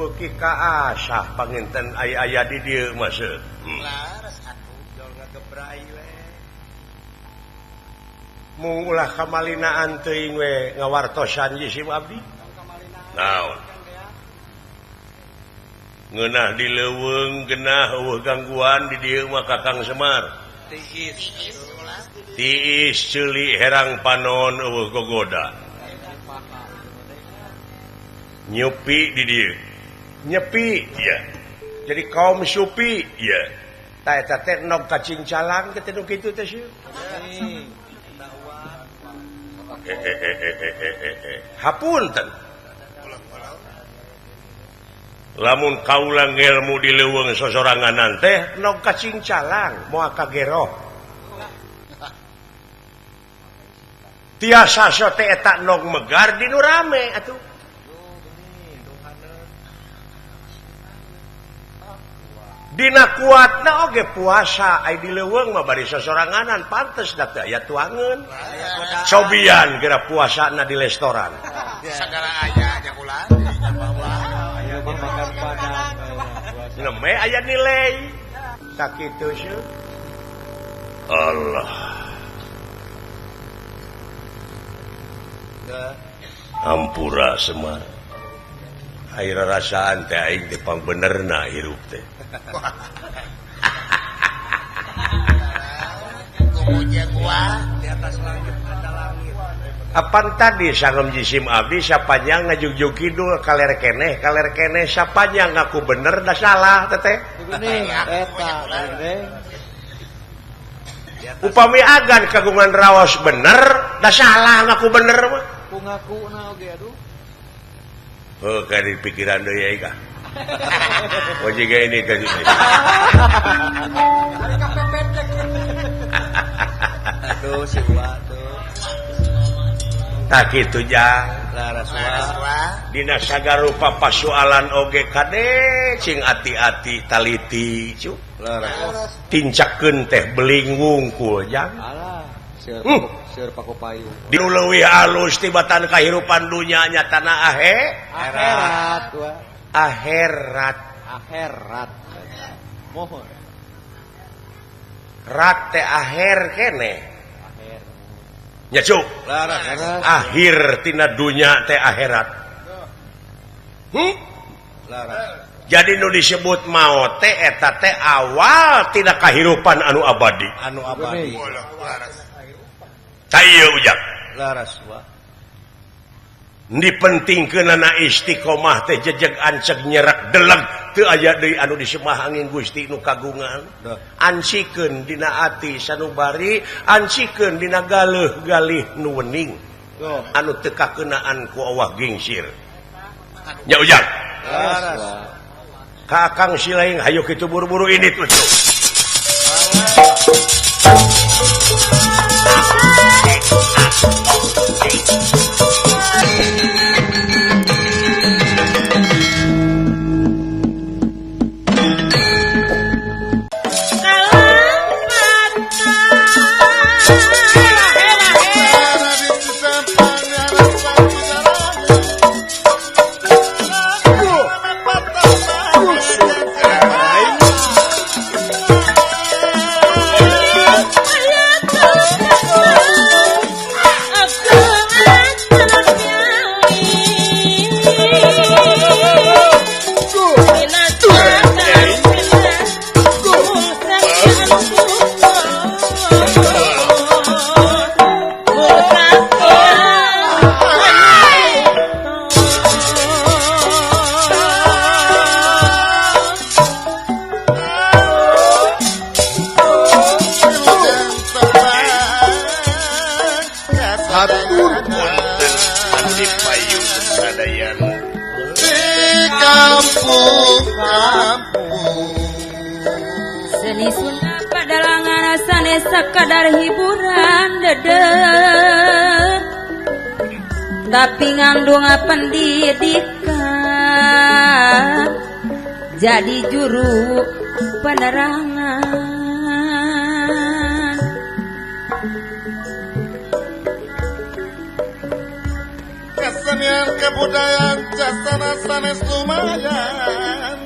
Beuki kaasah panginten aya-aya di dieu mah seuh. Laras atuh jol ngagebrai we. Mung ulah kamalinaan teuing we ngawartosan jisim abdi. Naon? Ngeunah di leuweung genah eueuh gangguan di dieu mah Kakang Semar. Tiis. Tiis ceuli herang panon eueuh gogoda. Nyepi di dieu. Nyepi ya. Jadi kaum supi ya. Ta eta teh nog kacing calang teh nu kitu teh sieun. Hapunten. Lamun kaula ngelmu di leuweung sosoranganan teh nog kacing calang moal kageroh. Tiasa sote eta nog megar di nu rame atuh. Dina kuatna oge puasa ai di leuweung mah bari sosoranganan pantes da teu aya tuangeun. Cobian geura puasana di restoran. Sagala aya nya ulah. Neme aya nilai. Sakitu seuh. Allah. Ampura Semar. Air rasaan teh aing teh pangbenerna hirup teh. Apan tadi sangem jisim abdi sapanjang ngajugjug kidul kaler keneh sapanjang ngaku bener da salah teteh. Upami agan kagungan raos bener da salah ngaku bener mah. Ku ngakuna oge aduh. Oh, kari pikiran deui ai ka. Oh jiga ini ka sini. Aduh si Wa tuh. Tak kitu jang. Laras wa. Dina sagarupa pasualan oge kade cing ati-ati taliti cu. Laras. Tincakeun teh beling wungkul jang. Alah, seur paku payung. Dileuwih alus tibatan kahirupan dunya nya tanah akhirat wa. Akhirat. Akhirat. Mohon. Rat teh akhir keneh. Akhir. Nya cuk. Laras. Akhir tina dunya teh akhirat. Laras. Jadi nu disebut maot teh eta teh awal tina kahirupan anu abadi. Anu abadi. Ta ieu ujang. Laras wa. Dipentingkeunana istiqomah teh jejeg anceg nyerak deleg teu aya deui anu disemah angin Gusti nu kagungan. Ancikeun dina ati sanubari, ancikeun dina galeuh galih nu wening anu teu kakeunaan ku awah gingsir. Nya ujang. Laras. Ka Akang Silaing hayu kitu buru-buru ini tuh. Seni Sunda padalangan sanes sakadar hiburan deder, tapi ngandung pendidikan jadi juru penerangan. Kesenian kebudayaan jasana sanes lumayan.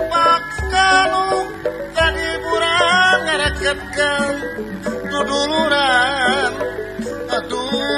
Pakanu kahiburan ngareketkeun duduluran. Aduh.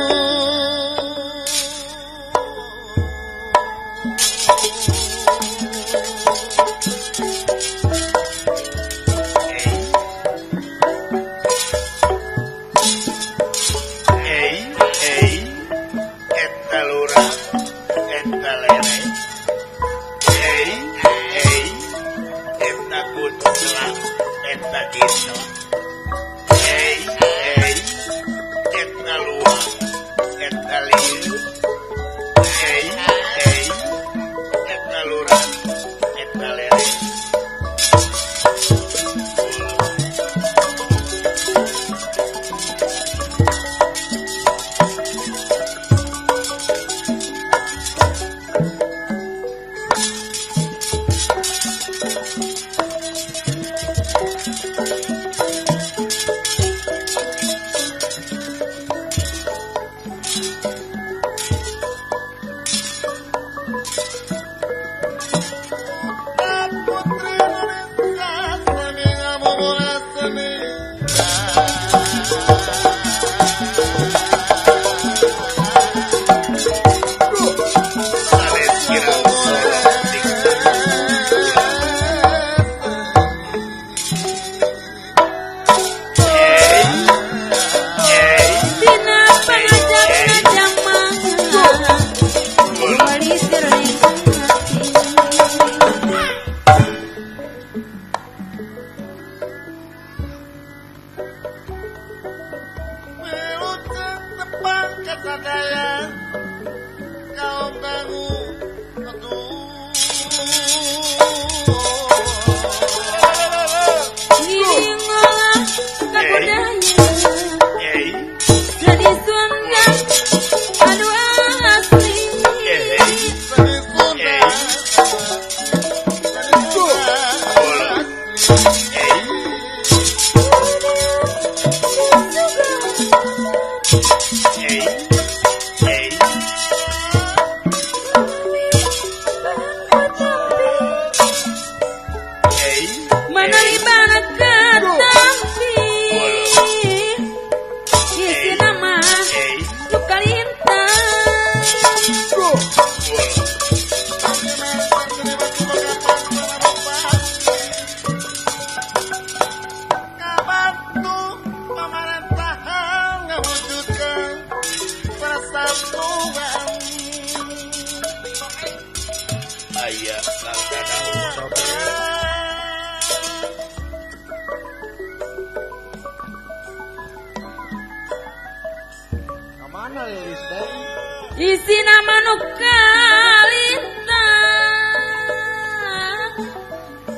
Isi nama nu kalintang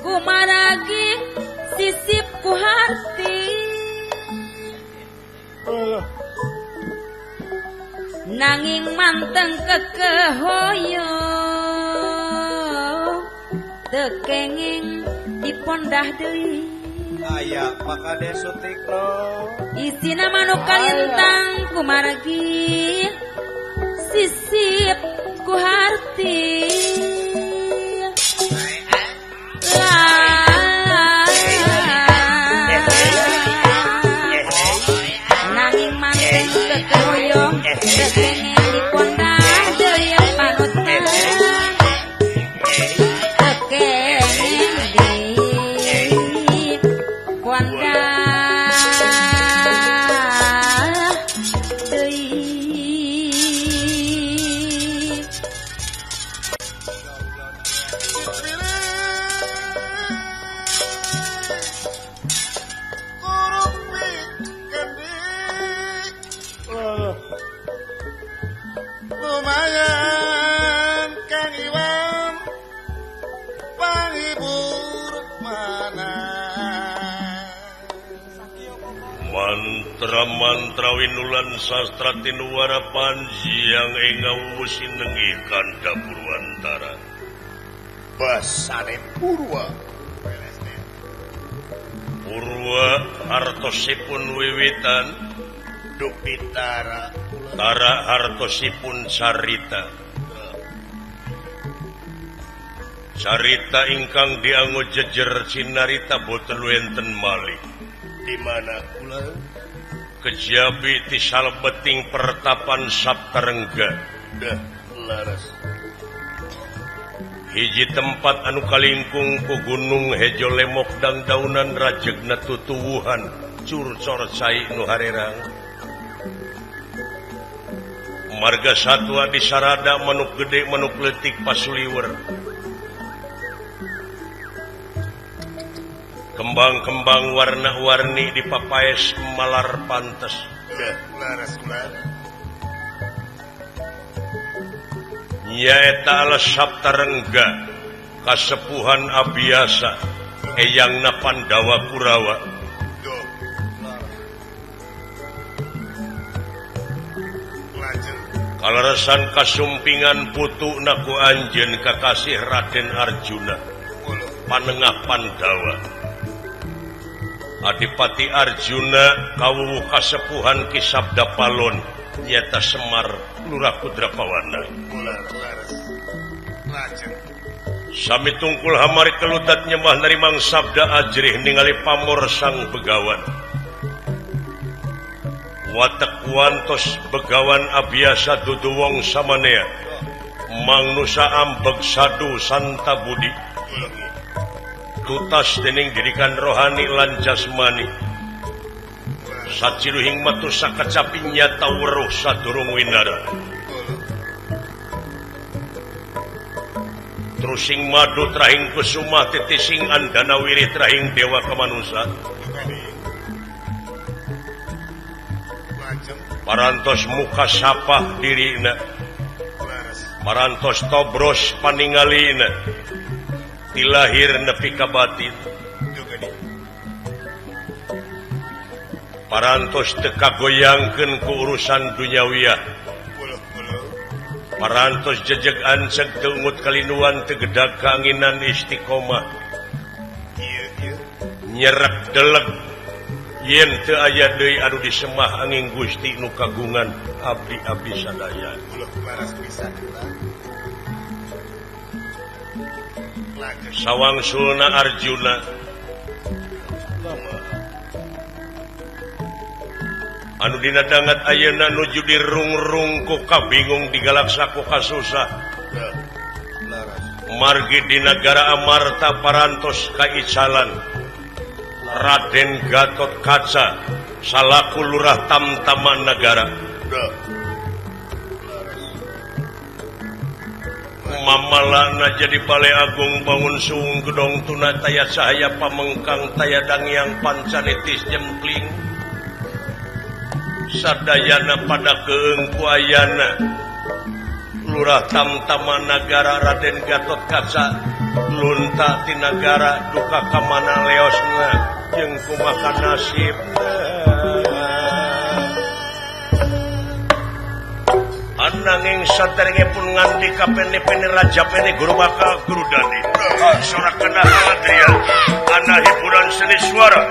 kumaragi sisip ku hati nanging manteng kekehoyo teu kenging dipondah deui. Aya Pak Kades Sutikno. Isi nama nu kalintang kumaragi sisip ku harti. Nanging manteng kekehoyong teu kenging dipondah deui panutan teu kenging dipondah deui. Lumayan Kang Iwan panghibur mana. Mantra-mantra winulan sastra tinuwara panjiang ing sinengi kanda Purwantara. Basane Purwa. Purwa hartosipun wiwitan Dupitara. Tara hartosipun carita. Carita ingkang dianggo jejer cinarita boten wenten malih. Di mana kula? Kejabi ti salebeting pertapan Saptarengga. Dah laras. Hiji tempat anu kalingkung ku gunung hejo lemok dangdaunan rajegna tutuwuhan curcor cai nu harerang. Marga satwa di sarada manuk gede manuk leutik pasuliwer. Kembang-kembang warna-warni di papaes malar pantes. Dah laras kula. Nyaeta alas Saptarengga kasepuhan abiasa eyangna Pandawa Kurawa. Kaleresan kasumpingan putu naku anjeun kakasih Raden Arjuna panengah Pandawa. Adipati Arjuna kawuwuh kasepuhan Ki Sabda Palon nyata Semar Lurah Kudrapawana. Sami tungkul hamari kelutat nyembah narimang sabda ajrih ningali pamor sang begawan. Watek wantos begawan abiasa dudu wong samanea mangnusa ambeg sadu santa budi tutas dening didikan rohani lan jasmani. Saciluhing matu sakacapi nyata weruh sadurung winara. Trusing madu trahing kusuma titising andana wirih trahing dewa kemanusan. Parantos muka sapah dirina, parantos tobros paningalina, tilahir nepi ka batin. Parantos teu kagoyangkeun ku urusan dunyawiyah. Parantos jejeg anceg teu ungut kalinuan teu gedag kaanginan istiqomah. Nyerek deleg yen teu aya deui anu disemah angin Gusti nu kagungan abdi-abdi sadaya. Sawangsulna Arjuna anu dina dangat ayeuna nuju dirungrung ku kabingung digalaksa ku kasusah. Margi di nagara Amarta parantos kaicalan Raden Gatot Kaca salaku lurah tamtaman nagara. Mamalana jadi Balai Agung bangun suung gedong tuna taya cahaya pamengkang taya dangyang pancanitis jempling. Sadayana pada keung ku ayana lurah tamtaman nagara Raden Gatot Kaca lunta ti nagara duka kamana leosna jeung kumaha nasibna. Ananging saderenge pun ngandika pene-pene raja pene guru bakal guru dani sorakana haladria ana hiburan seni suara.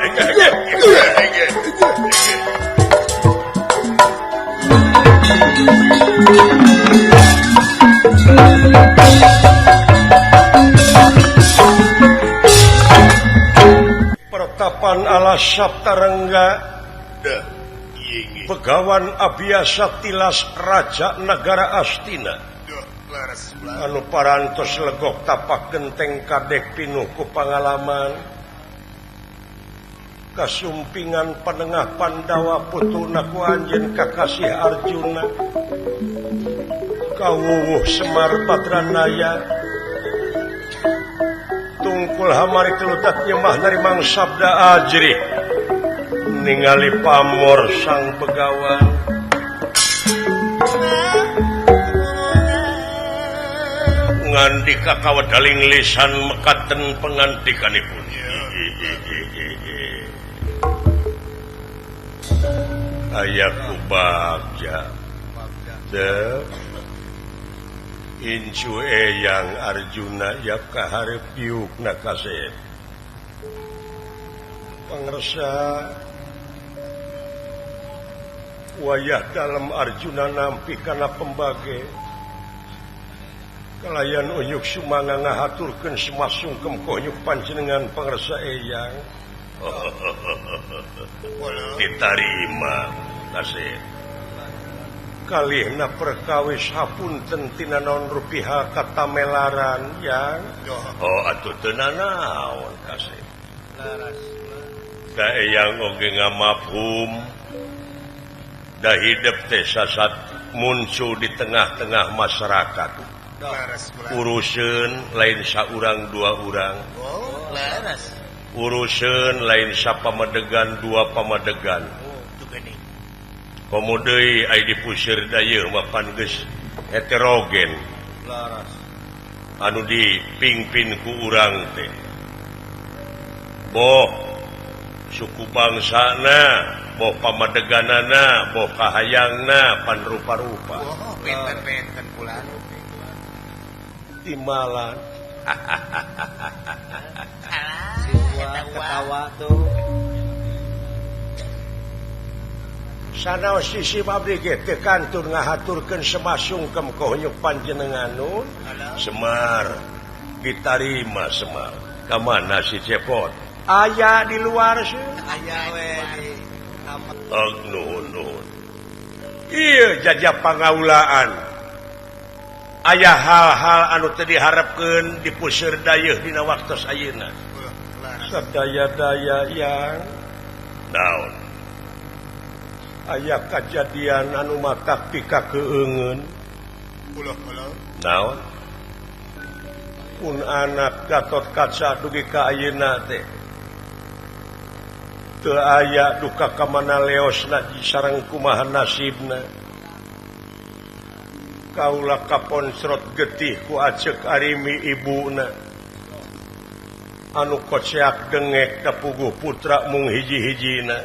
Pertapan ala Saptarengga Begawan abiasa tilas raja nagara Astina anu parantos legok tapak genteng kadek pinuh ku pangalaman kasumpingan panengah Pandawa putuna ku anjeun kakasih Arjuna kawuwuh Semar Patranaya tungkul hamari kelutat nyembah narimang sabda ajrih ningali pamor sang begawan. Ngandika kawedaling lisan mekaten pengantikanipun. Aya ku bagja teu incu eyang Arjuna yap kaharep diukna kasep pangersa Wayah dalam Arjuna nampi kana pembage kalayan Uyuk Sumanga ngahaturkeun semasungkem konyuk panjenengan pangersa eyang. Ditarima kasih. Kalihna perkawis hapunten tina naon rupiah katamelaran yang. Oh atuh teu nanaon kasih. Da eyang oge ngamafhum da hidep teh sasat muncul di tengah-tengah masyarakat. Uruseun lain saurang dua urang. Uruseun lain sapamadegan dua pamadegan. Komo deui ai dipusir dayeuh mah pan geus heterogen. Anu dipingpin ku urang teh. Boh suku bangsana, boh pamadeganana, boh kahayangna pan rupa-rupa. Oh, benten-benten pula. Timalan. Ketawa tuh. Sanaos sisi abdi ge teu kantun ngahaturkeun semasungkem ka hunyuk panjenengan nun. Semar ditarima Semar. Ka mana si Cepot? Aya di luar sih. Aya we di Oh, nuhun nuhun. Ieu jajah pangaulaan. Aya hal-hal anu teu diharepkeun dipuseur dayeuh dina waktos ayeuna. Sadaya-daya yang naon? Aya kajadian anu matak pika keungeun. Naon? Pun anak Gatot Kaca dugi ka ayeuna teh teu aya duka ka mana leosna sareng kumaha nasibna. Kaula kaponsrot getih ku aceuk arimi ibuna anu koceak dengek kapuguh putra mung hiji-hijina.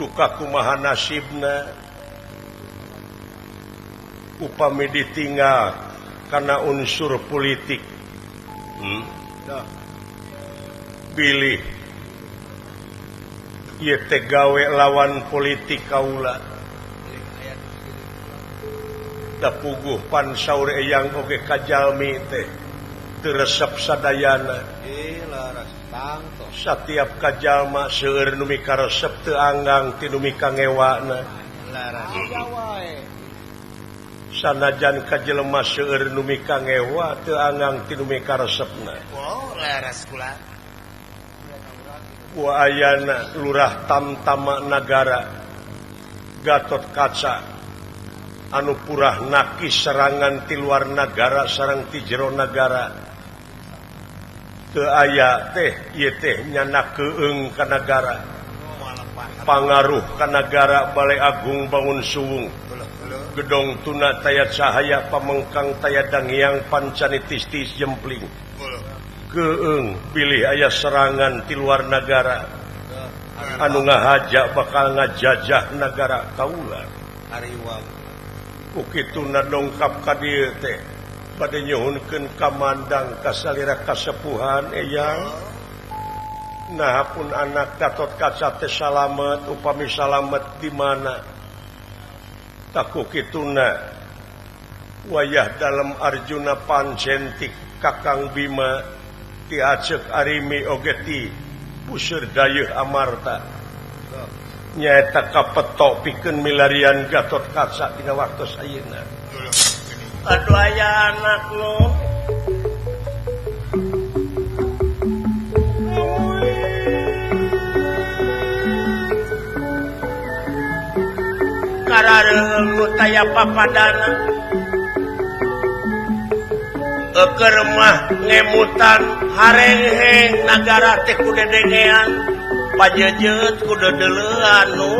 Duka kumaha nasibna upami ditinggal karena unsur politik. Pilih ieu teh gawe lawan politik kaula. Da puguh pan saur eyang oge kajalmi teh teu resep sadayana. Satiap kajalma seueur nu mikaresep teu anggang ti nu mikangewana. Sanajan kajelema seueur nu mikangewa teu anggang ti nu mikaresepna. Ku ayana Lurah Tamtama Nagara Gatot Kaca anu purah nakis serangan ti luar nagara sareng ti jero nagara. Teu aya teh ieu teh nyana keung ka nagara. Pangaruh ka nagara Balai Agung Bangun Suwung. Gedong tuna taya cahaya pamengkang taya dangiang pancanitis tis jempling. Keung bilih aya serangan ti luar nagara anu ngahaja bakal ngajajah nagara kaula. Ku kituna dongkap ka dieu teh bade nyuhunkeun kamandang kasalira kasepuhan eyang. Nah pun anak Gatot Kaca teh salamet upami salamet di mana? Taku kituna wayah dalem Arjuna pancentik Kakang Bima ti aceuk arimi oge ti puseur dayeuh Amarta. Nyaeta kapetok pikeun milarian Gatot Kaca dina waktos ayeuna. Aduh aya anak lo. Karareung nu taya papadana. Eukeun mah ngemutan harengheng nagara teh ku dedengean, pajejeut ku dedeleuan nu.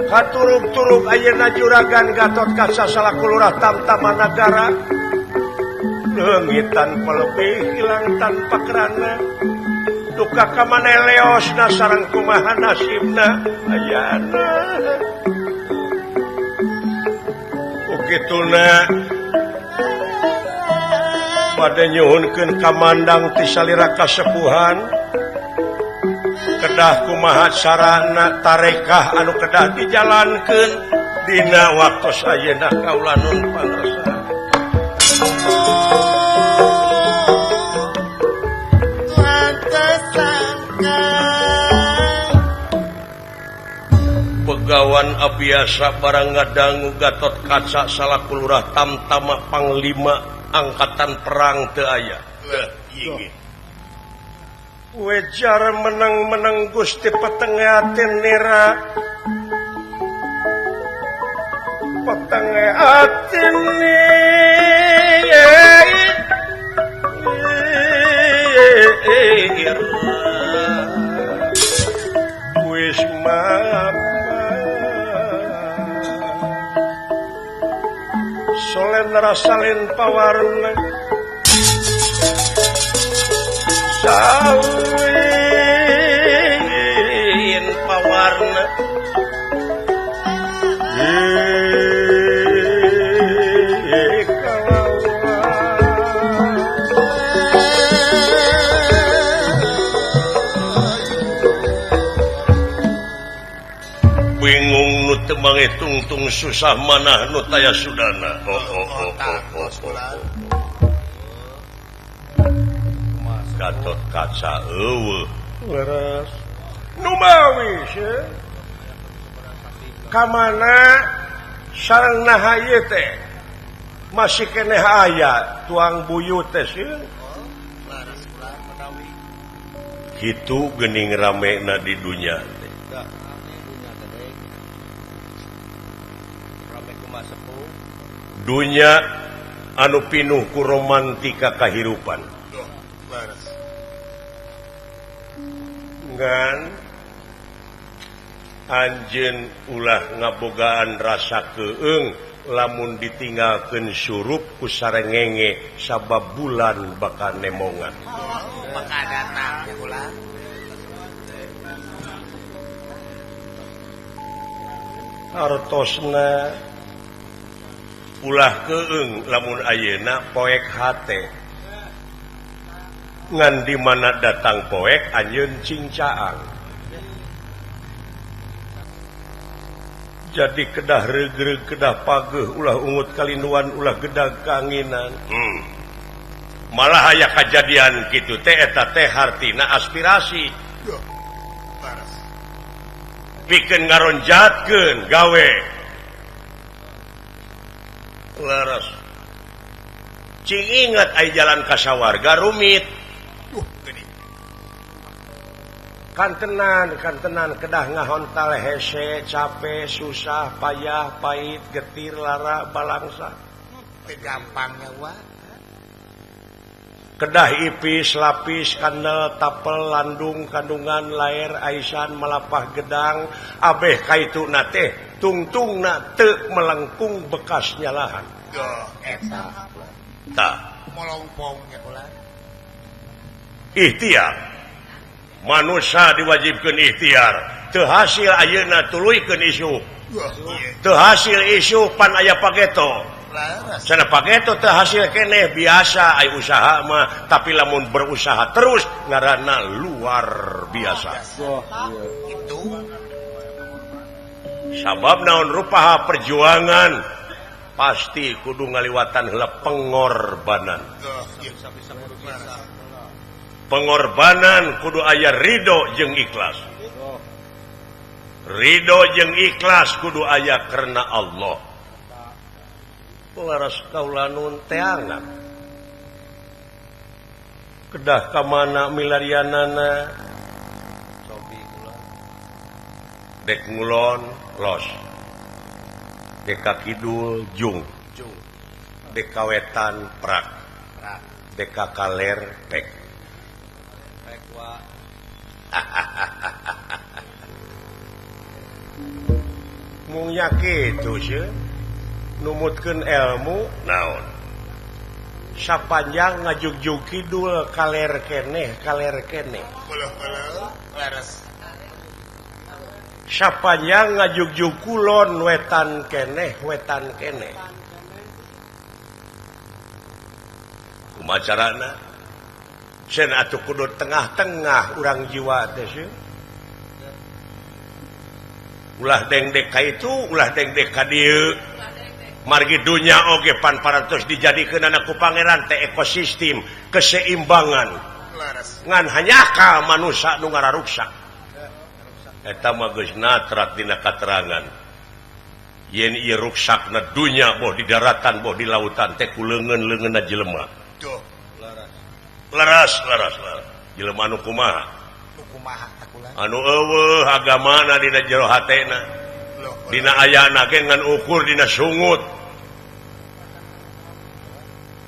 Haturug-turug ayeuna juragan Gatot Kaca salaku lurah Tamtama Nagara. Leungit tanpa lebih hilang tanpa kerana. Duka ka mana leosna sareng kumaha nasibna ayana. Ku kituna bade nyuhunkeun kamandang ti salira kasepuhan. Kedah kumaha carana tarekah anu kedah dijalankeun dina waktos ayeuna kaula nun pangrasa. Begawan abiasa barang ngadangu Gatot Kaca salaku lurah tamtama panglima angkatan perang teu aya. Wejar menang-menang Gusti petenge atin nira. Petenge atin nira. Wis mapa solen rasalin pawarna salin pawarna bingung nu teu mangitung-tung susah manah nu taya sudana. Oh oh oh oh oh, oh. Gatot Kaca eueuh leres numawi sieun ka mana sareng naha ieu teh masih keneh aya tuang buyut teh sieun. Kitu geuning ramena di dunya teh. Dunya anu pinuh ku romantika kahirupan. Ngan anjeun ulah ngabogaan rasa keung lamun ditinggalkeun surup ku sarengenge sabab bulan bakal nemongan. Bakal datang bulan. Hartosna ulah keung lamun ayeuna poek hate. Ngan di mana datang poek anjeun cingcaang. Jadi kedah regreg kedah pageuh ulah ungut kalinduan ulah gedag kaanginan. Malah aya kajadian kitu teh eta teh hartina aspirasi. Pikeun ngaronjatkeun gawe. Leres. Cing ingat ai jalan ka sawarga rumit. Kantenan, kantenan kedah ngahontal hese, capek, susah, payah, pahit, getir, lara, balangsa. Gampangnya wah. Kedah ipis, lapis, kandel, tapel, landung, kandungan, lair, aisan, malapah gedang, abeh kaitu na teh, tungtung na teu melengkung bekas nyalahan. Eta. Tah. Molongpongnya ulah. Ikhtiar. Manusia diwajibkan ikhtiar. Teu hasil ayeuna tuluykeun isu. Teu hasil isu pan aya pageto. Sana pageto teu hasil keneh biasa ai usaha mah, tapi lamun berusaha terus ngaranna luar biasa. Itu sabab naon rupaha perjuangan pasti kudu ngaliwatan heula pengorbanan. Pengorbanan kudu aya ridho jeung ikhlas. Ridho jeung ikhlas kudu aya karena Allah. Laras kaula nun teangan. Kedah ka mana milarianana? Dek ngulon los. Dek ka kidul jung. Dek ka wetan prak. Dek ka kaler pek. Mung nya kitu sieun numutkeun ilmu naon sapanjang ngajugjug kidul kaler keneh kaler keneh sapanjang ngajugjug kulon wetan keneh wetan keneh kumaha carana sen atuh kudu tengah-tengah urang jiwa teh sieun. Ulah dengdek ka itu, ulah dengdek ka dieu. Margi dunya oge pan parantos dijadikeun anak ku pangeran teh ekosistem keseimbangan. Ngan hanyaka manusia nu ngararuksak. Eta mah geus natrat dina katerangan. Yen ieu ruksakna dunya boh di daratan boh di lautan teh ku leungeun-leungeunna jelema. Duh, leras leras leras. Jelema nu kumaha? Nu kumaha takulan? Anu eueuh agamana dina jero hatena. Dina ayana ge ngan ukur dina sungut.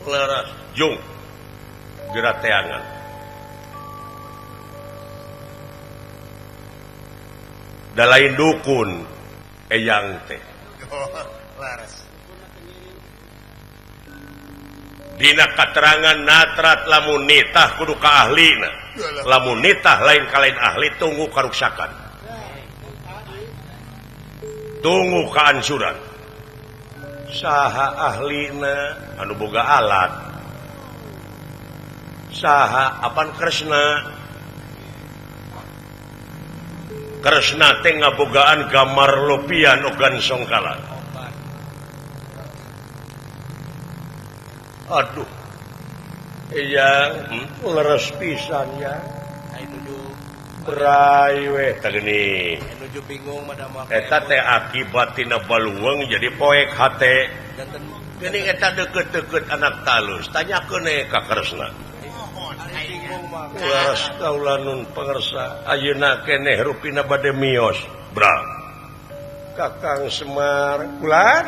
Leras jung geura teangan. Da lain dukun eyang teh. Leres. Dina katerangan natrat lamun nitah kudu ka ahlina. Lamun nitah lain ka lain ahli tunggu karuksakan. Tunggu kehancuran. Saha ahlina anu boga alat. Saha apan Kresna. Kresna teh ngabogaan gamar lopian ogan songkala. Aduh. Iya, leres pisan ya. Bray we tah geuning. Nuju bingung madama. Eta teh akibat tina baluweung jadi poek hate. Geuning eta deukeut-deukeut anak talus, tanyakeun we ka Kresna. Leres kaula nun pangersa, ayeuna keneh rupina bade mios. Bra. Kakang Semar kulan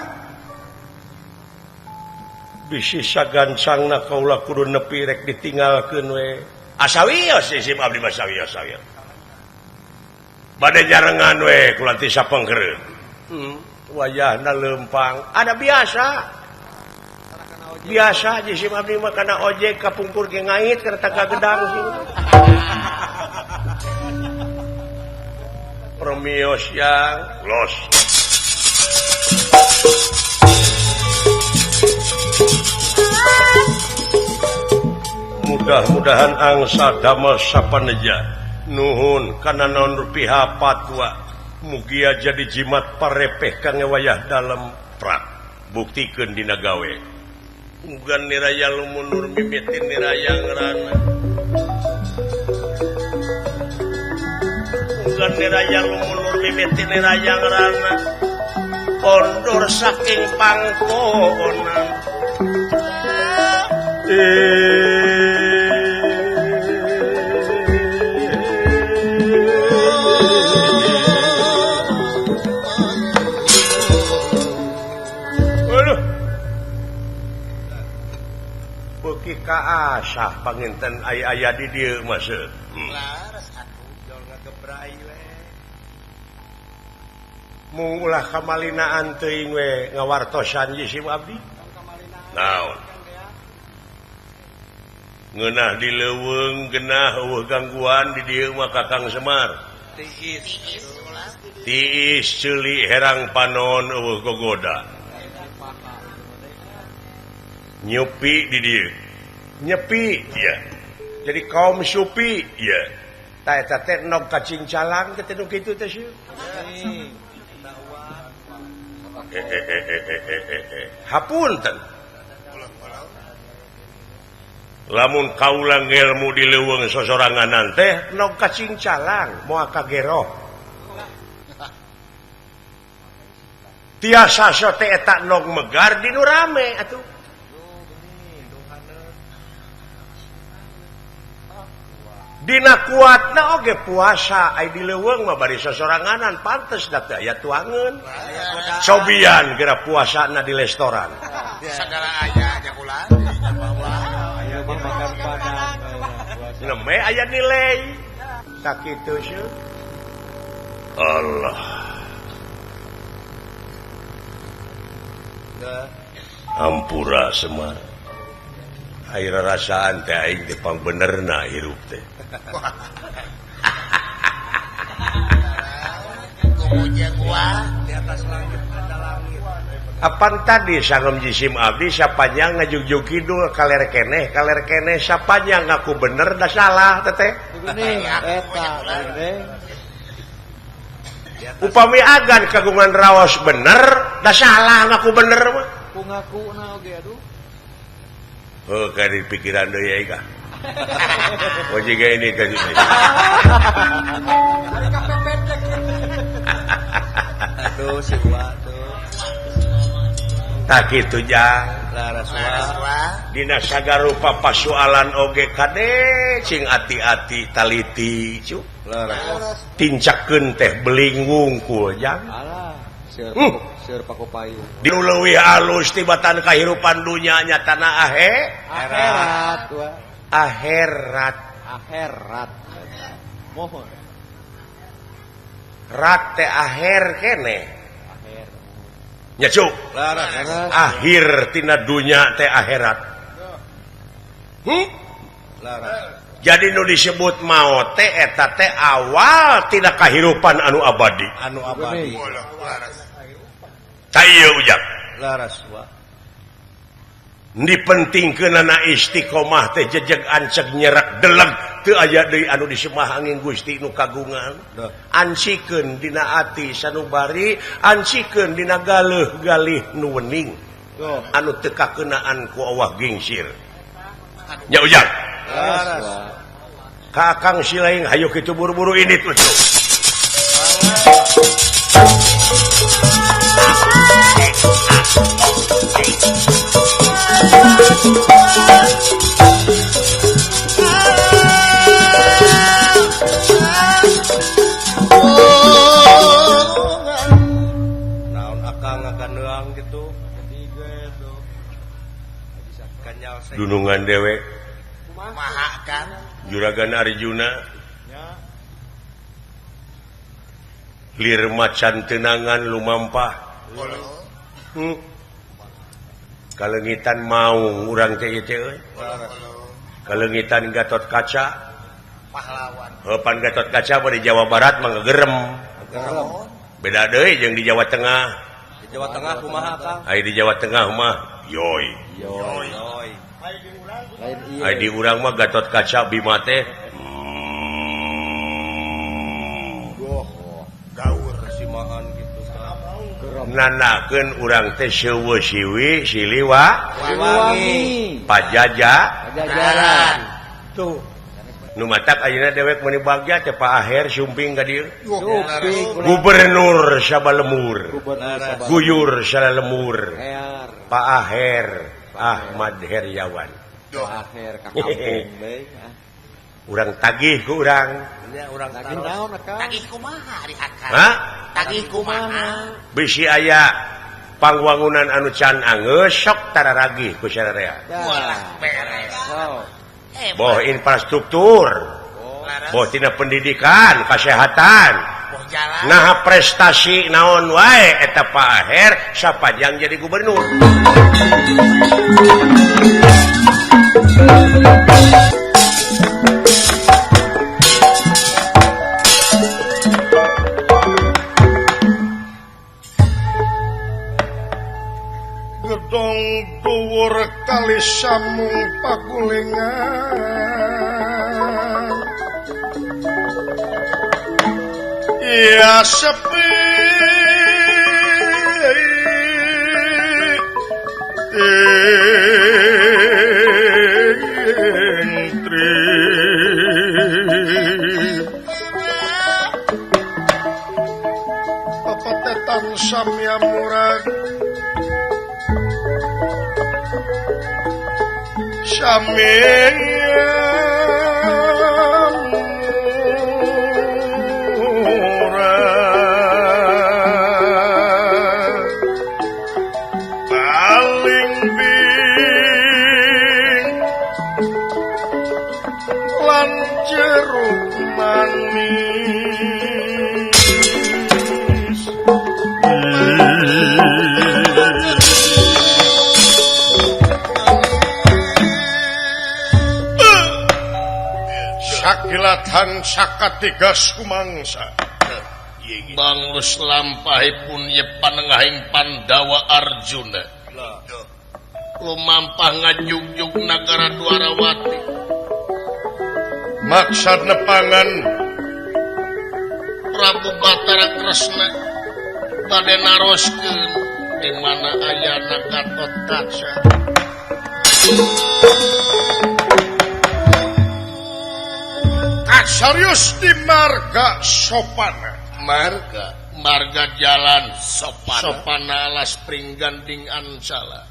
bisi sagancangna kaula kudu nepi rek ditinggalkeun we. Asa wios isim abdi mah sawios sawios. Bade nyarengan we kula ti sapengkereun. Wayahna leumpang. Ada biasa. Biasa jisim abdi mah kana ojek kapungkur ge ngait kana tangga gedang sih. Promios yang los. Mudah-mudahan angsa damel sapaneja. Nuhun kana naon rupiah patwa. Mugia jadi jimat parepeh kangge wayah dalem prak. Buktikeun dina gawe. Ugan niraya lumunur mimitin niraya ngrana. Ugan niraya lumunur mimitin niraya ngrana. Kondor saking pangkonan. Aduh. Beuki kaasah panginten aya-aya di dieu mah seuh. Laras atuh jol ngagebrai we. Mung ulah kamalinaan teuing we ngawartosan jisim abdi. Naon? Ngeunah di leuweung genah eueuh gangguan di dieu mah Kakang Semar. Tiis. Tiis ceuli herang panon eueuh gogoda. Nyepi di dieu. Nyepi ya. Jadi kaum supi ya. Ta eta teh nog kacincalang teh nu kitu teh sieun. Hapunten. Lamun kaula ngelmu di leuweung sosoranganan teh nog kacincalang moal kageroh. Tiasa sote eta nog megar di nu rame atuh. Dina kuatna oge puasa ai di leuweung mah bari sosoranganan pantes da teu aya tuangeun. Cobian geura puasana di restoran. Sagala aya jakulan. Makan padang. Neme aya nilai. Sakitu seuh. Allah. Ampura Semar. Air rasaan teh aing teh pangbenerna hirup teh. Di atas langit ada langit. Apan tadi sangem jisim abdi sapanjang ngajugjug kidul kaler keneh sapanjang ngaku bener da salah teteh. Eta geuning. Upami agan kagungan raos bener, da salah ngaku bener mah. Ku ngakuna oge aduh. Oh, kari pikiran deui ya ka. Oh jiga ini ka ini. Aduh si Wa tuh. Tak kitu jang. Laras wa. Dina sagarupa pasualan oge kade cing ati-ati taliti cu. Laras. Tincakeun teh beling wungkul jang. Alah, seur paku payung. Dileuwih alus tibatan kahirupan dunya nyatana akhirat wa. Akhirat. Akhirat. Mohon. Rat teh akhir keneh. Akhir. Nya cu. Laras. Akhir tina dunya teh akhirat. Laras. Jadi nu disebut maot teh eta teh awal tina kahirupan anu abadi. Anu abadi. Ta ieu ujang. Laras wa. Dipentingkeunana istiqomah teh jejeg anceg nyerak deleg teu aya deui anu disembah angin Gusti nu kagungan. Ansikeun dina ati sanubari, ansikeun dina galeuh galih nu wening. Anu teu kakeunaan ku awah gingsir. Nya ujang. Laras. Ka Akang Silaing hayu kitu buru-buru ini tuh. Naon akang ngagandeang gitu. Dunungan dewek. Maha kan Juragan Arjuna lir macan tenangan lumampah. Kalengitan maung urang teh ieu teh euy. Kalengitan Gatot Kaca pahlawan. Heupan Gatot Kaca mah di Jawa Barat mah ngegerem. Beda deui jeung di Jawa Tengah. Di Jawa Tengah kumaha Kang? Ai di Jawa Tengah mah yoi. Yoi. Ai di urang mah Gatot Kaca Bima teh gaur simahan gitu. Nanakeun urang teh seueuh siwi siliwa wangi pajaja pajajaran. Tuh. Nu matak ayeuna dewek meuni bagja teh Pak Aher sumping ka dieu. Gubernur sabalemur. Guyur salalemur. Pak Aher Ahmad Heryawan. Aher ka kampung deui. Urang tagih ku urang. Nya urang tagih naon akang? Tagih kumaha ari akang? Hah? Tagih kumaha? Bisi aya pangwangunan anu can anggeus sok tararagih ku sararea. Walah beres. Boh infrastruktur, boh tina pendidikan, kesehatan, nah prestasi naon wae eta Pak Aher sapajang jadi gubernur. Gedong dhuwur kali samung pakulingan ya sepi pepetetan samya murag samya murag paling bing lan jeruk manis. Sakilatan sakatigas kumangsa banglus lampahipun ye panengahing Pandawa Arjuna lumampah ngajugjug nagara Dwarawati maksad nepangan Prabu Batara Kresna bade naroskeun di mana ayana Gatotkaca. Kasarius di marga Sopana. Marga jalan Sopana alas Pringganding Ancala.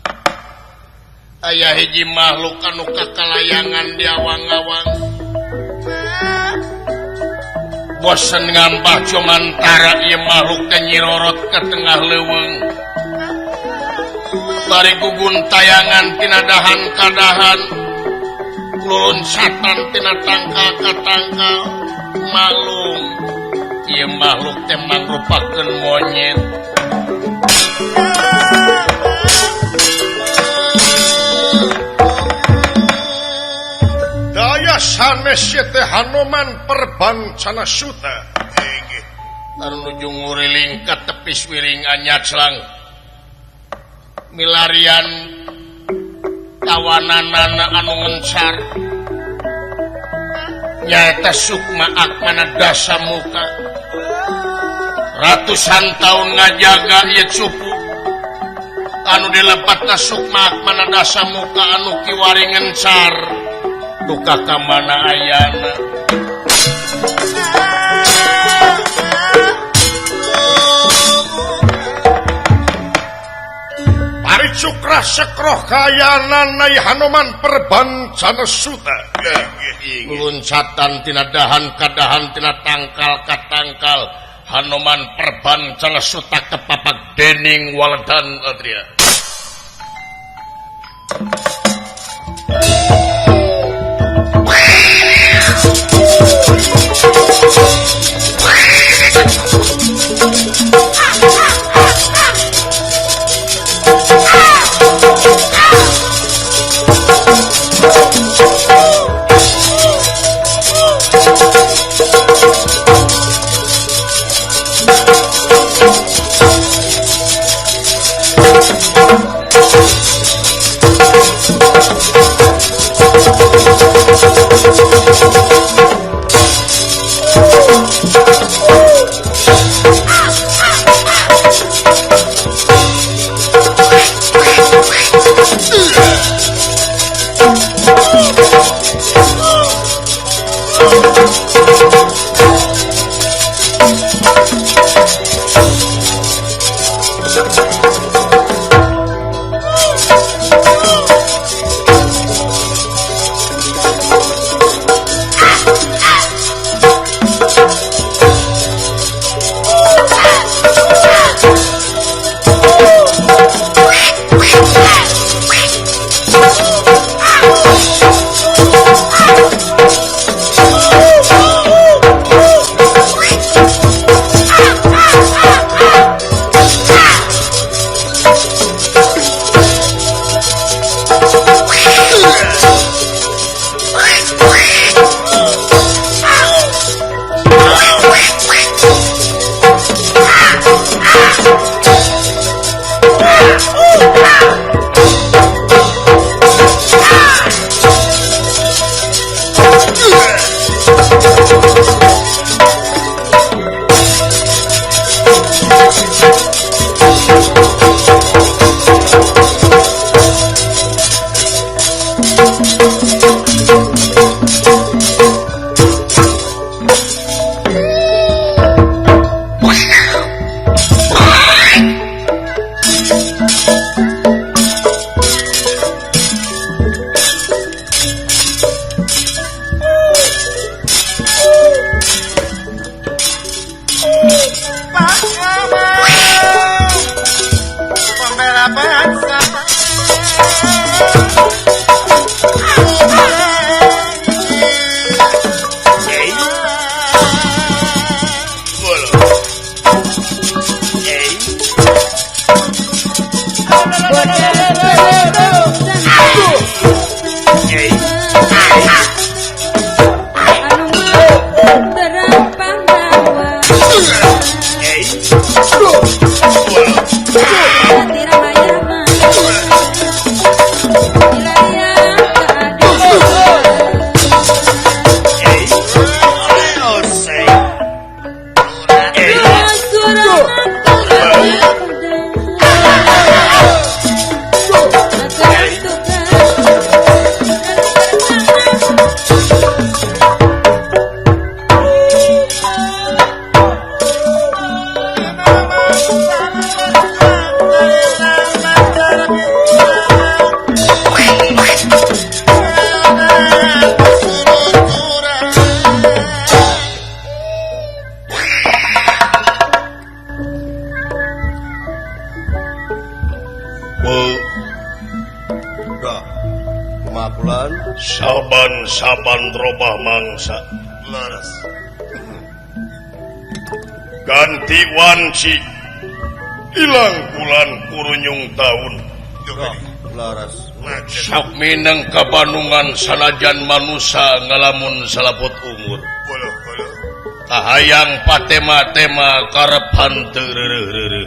Aya hiji makhluk anu kakalayangan di awang-awang. Bosen ngambah cumantara ieu makhluk teh nyirorot ke tengah leuweung. Bari guguntayangan tina dahan ka dahan, luruncatan tina tangkal ka tangkal. Maklum ieu makhluk teh mangrupakeun monyet. Daya sanes ieu teh Hanoman Perbancana Suta. Anu nuju nguriling ka tepis wiring anyaclang milarian kawananana anu ngencar nyaeta Sukma Akmana Dasamuka. Ratusan tahun ngajaga ieu cupu anu dilepatna Sukma Akmana Dasamuka anu kiwari ngencar duka ka mana ayana. Paricukra sekroh kayanan nai Hanoman Perbancana Suta. Luncatan tina dahan ka dahan tina tangkal ka tangkal Hanoman Perbancana Suta kepapak dening waledan Adria. Kumaha kulan? Saban-saban robah mangsa. Leres. Ganti wanci. Ilang bulan kurunyung tahun. Leres. Sok mineng kabanungan sanajan manusa ngalamun salaput umur. Kahayang patema-tema karep hanteu reureuh-reureuh.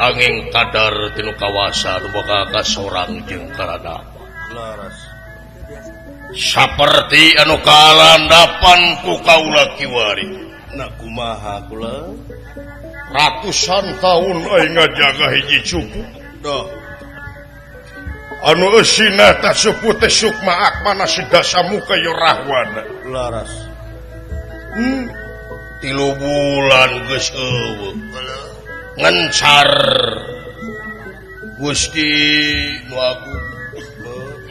Angin kadar tinu kawasa nu bakal kasorang jeung karadapa. Leres. Saperti anu kalandapan ku kaula kiwari. Na kumaha kula? Ratusan tahun aing ngajaga hiji cupu. Duh. Anu eusina ta supu teh sukma akmana sidasa muka yo rahwana. Leres. 3 bulan geus eueuh. Ngencar. Gusti nu agung.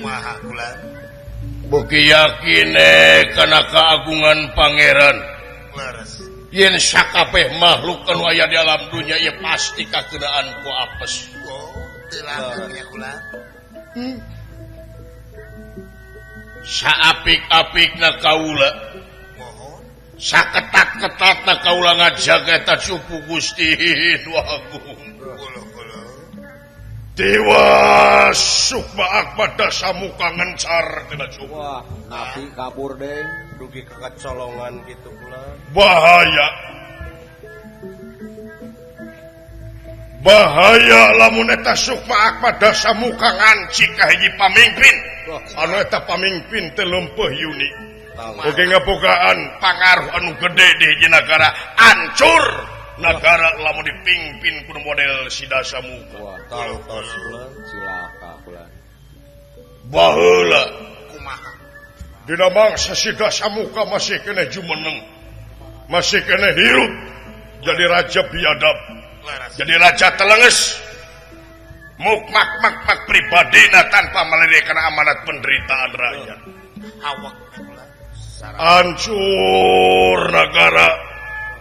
Maha kula. Beuki yakin kana keagungan pangeran. Leres. Yen sakabeh makhluk anu aya di alam dunya ieu pasti kakenaan ku apes. Oh, teu langgeng nya kula. Saapik-apikna kaula. Mohon. Saketat-ketatna kaula ngajaga eta cupu Gusti nu agung. Dewa Sukma Akmada Samuka ngencar dina cupu. Wah, napi kabur deh, dugi kecolongan gitu pula. Bahaya. Bahaya lamun eta Sukma Akmada Samuka nganci ka hiji pamimpin. Anu eta pamimpin teh leumpeuh yuni. Oge ngabogaan pangaruh anu gede di hiji nagara, ancur nagara lamun dipimpin kudu model Sidasa Muka. Wah, tos bulan cilaka bulan. Baheula kumaha? Dina mangsa Sidasa Muka masih keneh jumeneng. Masih keneh hirup. Jadi raja biadab. Jadi raja telenges. Muk mak mak mak pribadina tanpa melirik kana amanat penderitaan rakyat. Awak hancur nagara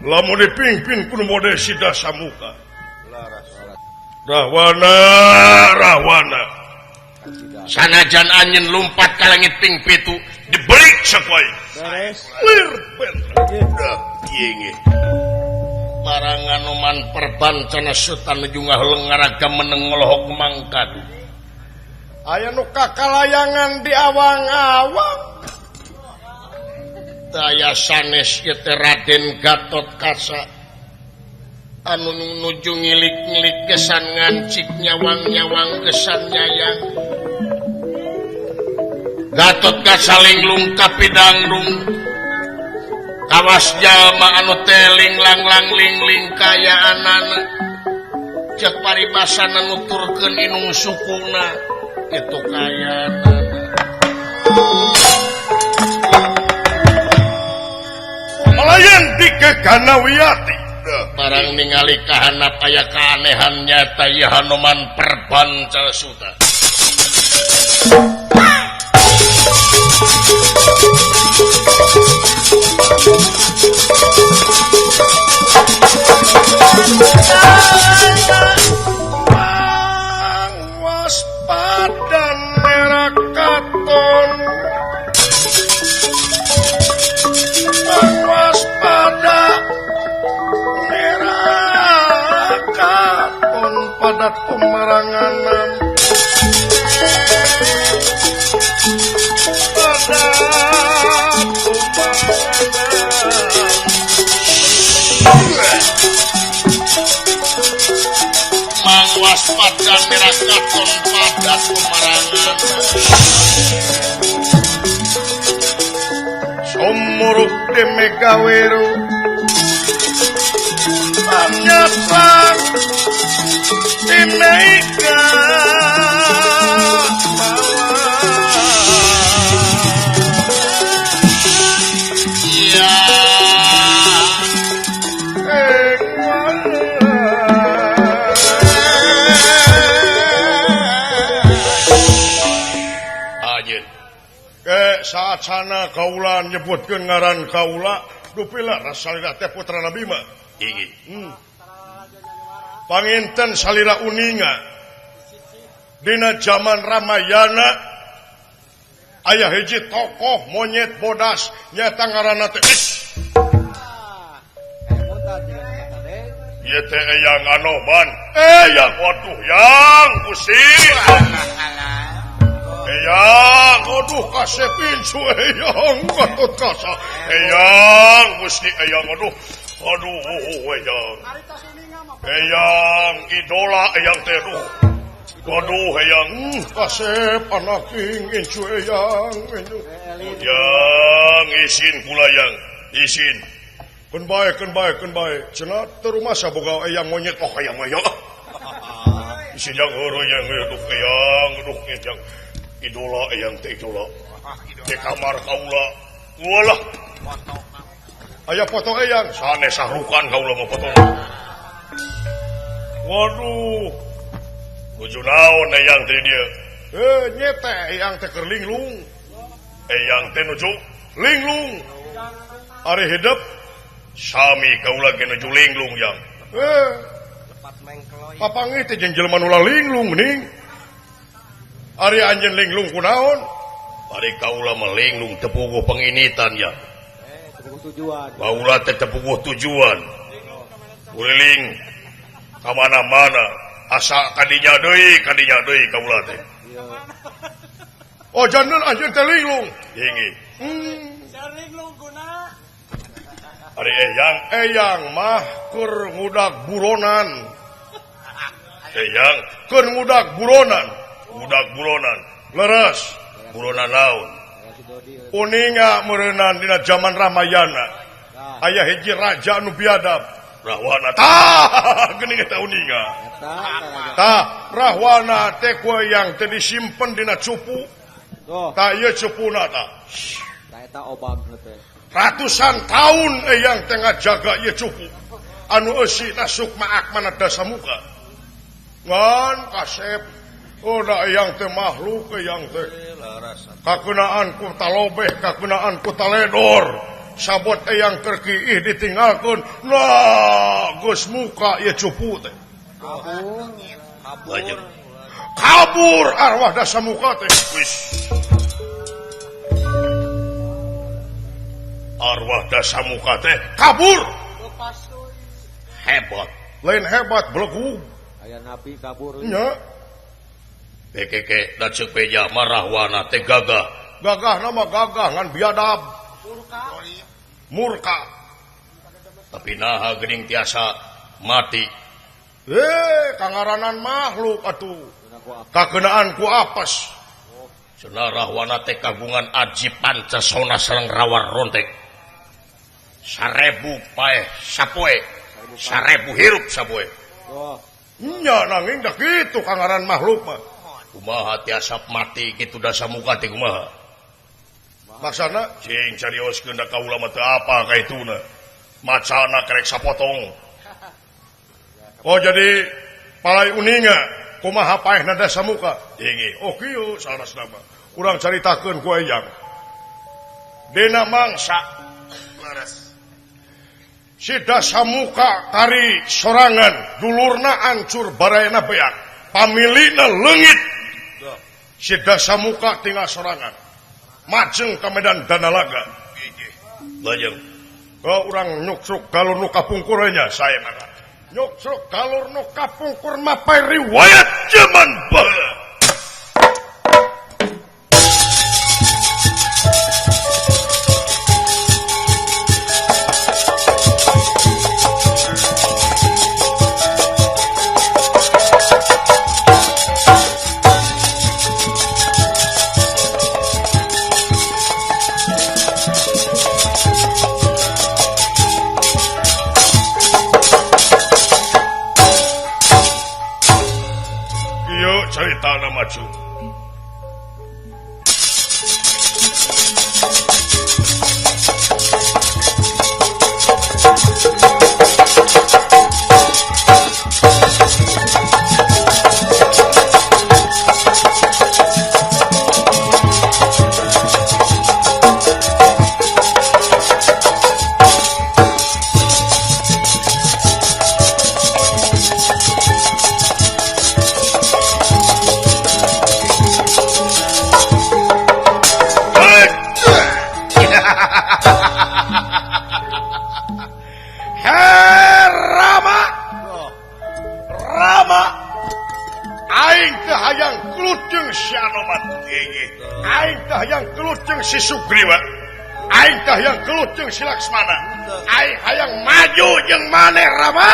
lamun dipimpin kudu model Sidasa Muka. Rahwana rahwana sanajan anjeun lumpat ka langit ping 7 dibalik sakuai. Beres. Lir bentra. Ieu barang anuman perban cenah sutan nuju ngaheuleng ngaraga meneng ngolohok mangkadu. Aya nu kakalayangan di awang-awang. Daya sanes ieu teh Raden Gatot Kaca anu nuju ngilik-ngilik kesan ngancik nyawang-nyawang kesan nyayang. Gatot Kaca linglung ka pidangdung kawas jalma anu teh linglang-lang lingling kayaanana ceuk paribasana nuturkeun inung sukuna kitu kayaanana. Malayan di Keganawiyati. Barang ningali kahanap aya keanehan nyata ieu Hanoman Perban Calasuta. Waspadan merah katon. Waspada merah katon pada pemerangan pada pemerangan Mang waspada merah katon pada pemerangan Sumuruk de Megaweru panyatang di Mega Iya. Anjeun saat sana kaula nyebutkeun ngaran kaula dupila salira teh putra Bima. Inggih. Panginten salira uninga Dina zaman Ramayana aya hiji tokoh monyet bodas nyata ngaranna teh ieu teh Eyang Anoman. Eyang waduh yang Gusti. Eyang aduh kasep incu Eyang Gatot Kaca. Eyang Gusti Eyang aduh aduh Eyang. Eyang idola Eyang teh aduh. Waduh Eyang kasep anak ing incu Eyang incu. Yang isin kula yang isin. Keun bae keun bae keun bae. Cenah teu rumasa boga Eyang monyet oh Eyang mah ya. Isin yang heureun yang aduh Eyang aduh Eyang. Idola Eyang teh idola. Di kamar kaula. Walah. Aya foto Eyang sanes sahrukan kaula mah foto. Waduh. Nuju naon Eyang teh dieu? Nyete Eyang teh keur linglung. Eyang teh nuju linglung. Ari hidup sami kaula ge nuju linglung yang. Papanggih teh jeung jelema nu linglung ning. Ari anjeun linglung kunaon? Ari kaula mah linglung teu puguh penginitan ya. Teu puguh tujuan. Kaula teh teu puguh tujuan. Kuliling ka mana-mana asa kadinya deui kaula teh. Oh jangan anjeun teh linglung. Ingi. Linglung guna. Ari Eyang, Eyang mah keur ngudag buronan. Eyang keur ngudag buronan. Ngudag buronan. Leres, buronan naon? Uninga meureunnan dina zaman Ramayana. Aya hiji raja anu biadab. Rahwana tah geuning eta uninga. Tah Rahwana teh ku Eyang teh disimpen dina cupu. Tah ieu cupuna tah. Tah eta obagna teh. Ratusan tahun Eyang teh ngajaga ieu cupu. Anu eusina Sukma Akmana Dasamuka. Ngan kasep oh da Eyang teh makhluk Eyang teh. Kakeunaan ku talobeh, kakeunaan ku taledor. Sabot Eyang keur kiih ditinggalkeun. Nah, geus muka ieu cupu teh. Kabur. Kabur arwah Dasamuka teh. Wis. Arwah Dasamuka teh kabur. Hebat. Lain hebat belegug. Aya nabi kabur. Nya. Keke da ceuk beja mah Rahwana teh gagah. Gagah nama gagah ngan biadab. Murka. Tapi naha geuning tiasa mati. Kangaranan makhluk atuh. Kakeunaan ku apes. Cenah Rahwana teh kagungan aji pancasona sareng rawar rontek. 1000 paeh sapoe, 1000 hirup sapoe. Nya nanging da kitu kangaran makhluk mah. Kumaha tiasa mati kitu Dasamuka teh kumaha? Maksana cing carioskeun da kaula mah teu apa kaituna. Macana kerek sapotong. Oh jadi palai uninga kumaha paehna Dasamuka? Ingi. Oh kieu sanes nama. Urang caritakeun ku Eyang. Dina mangsa leres. Si Dasamuka kari sorangan dulurna ancur barayana beak. Pamilina leungit. Si Dasamuka tinggal sorangan. Majeng ka medan Danalaga. Lajeng. Oh urang nyuksruk galur nu kapungkur nya sae mah. Nyuksruk galur nu kapungkur mapai riwayat zaman baheula. Cerita maju. gelut jeung si Anoman. Aing teh hayang gelut jeung si Sugriwa. Aing teh hayang gelut jeung si Laksmana. Aing hayang maju jeung maneh Rama.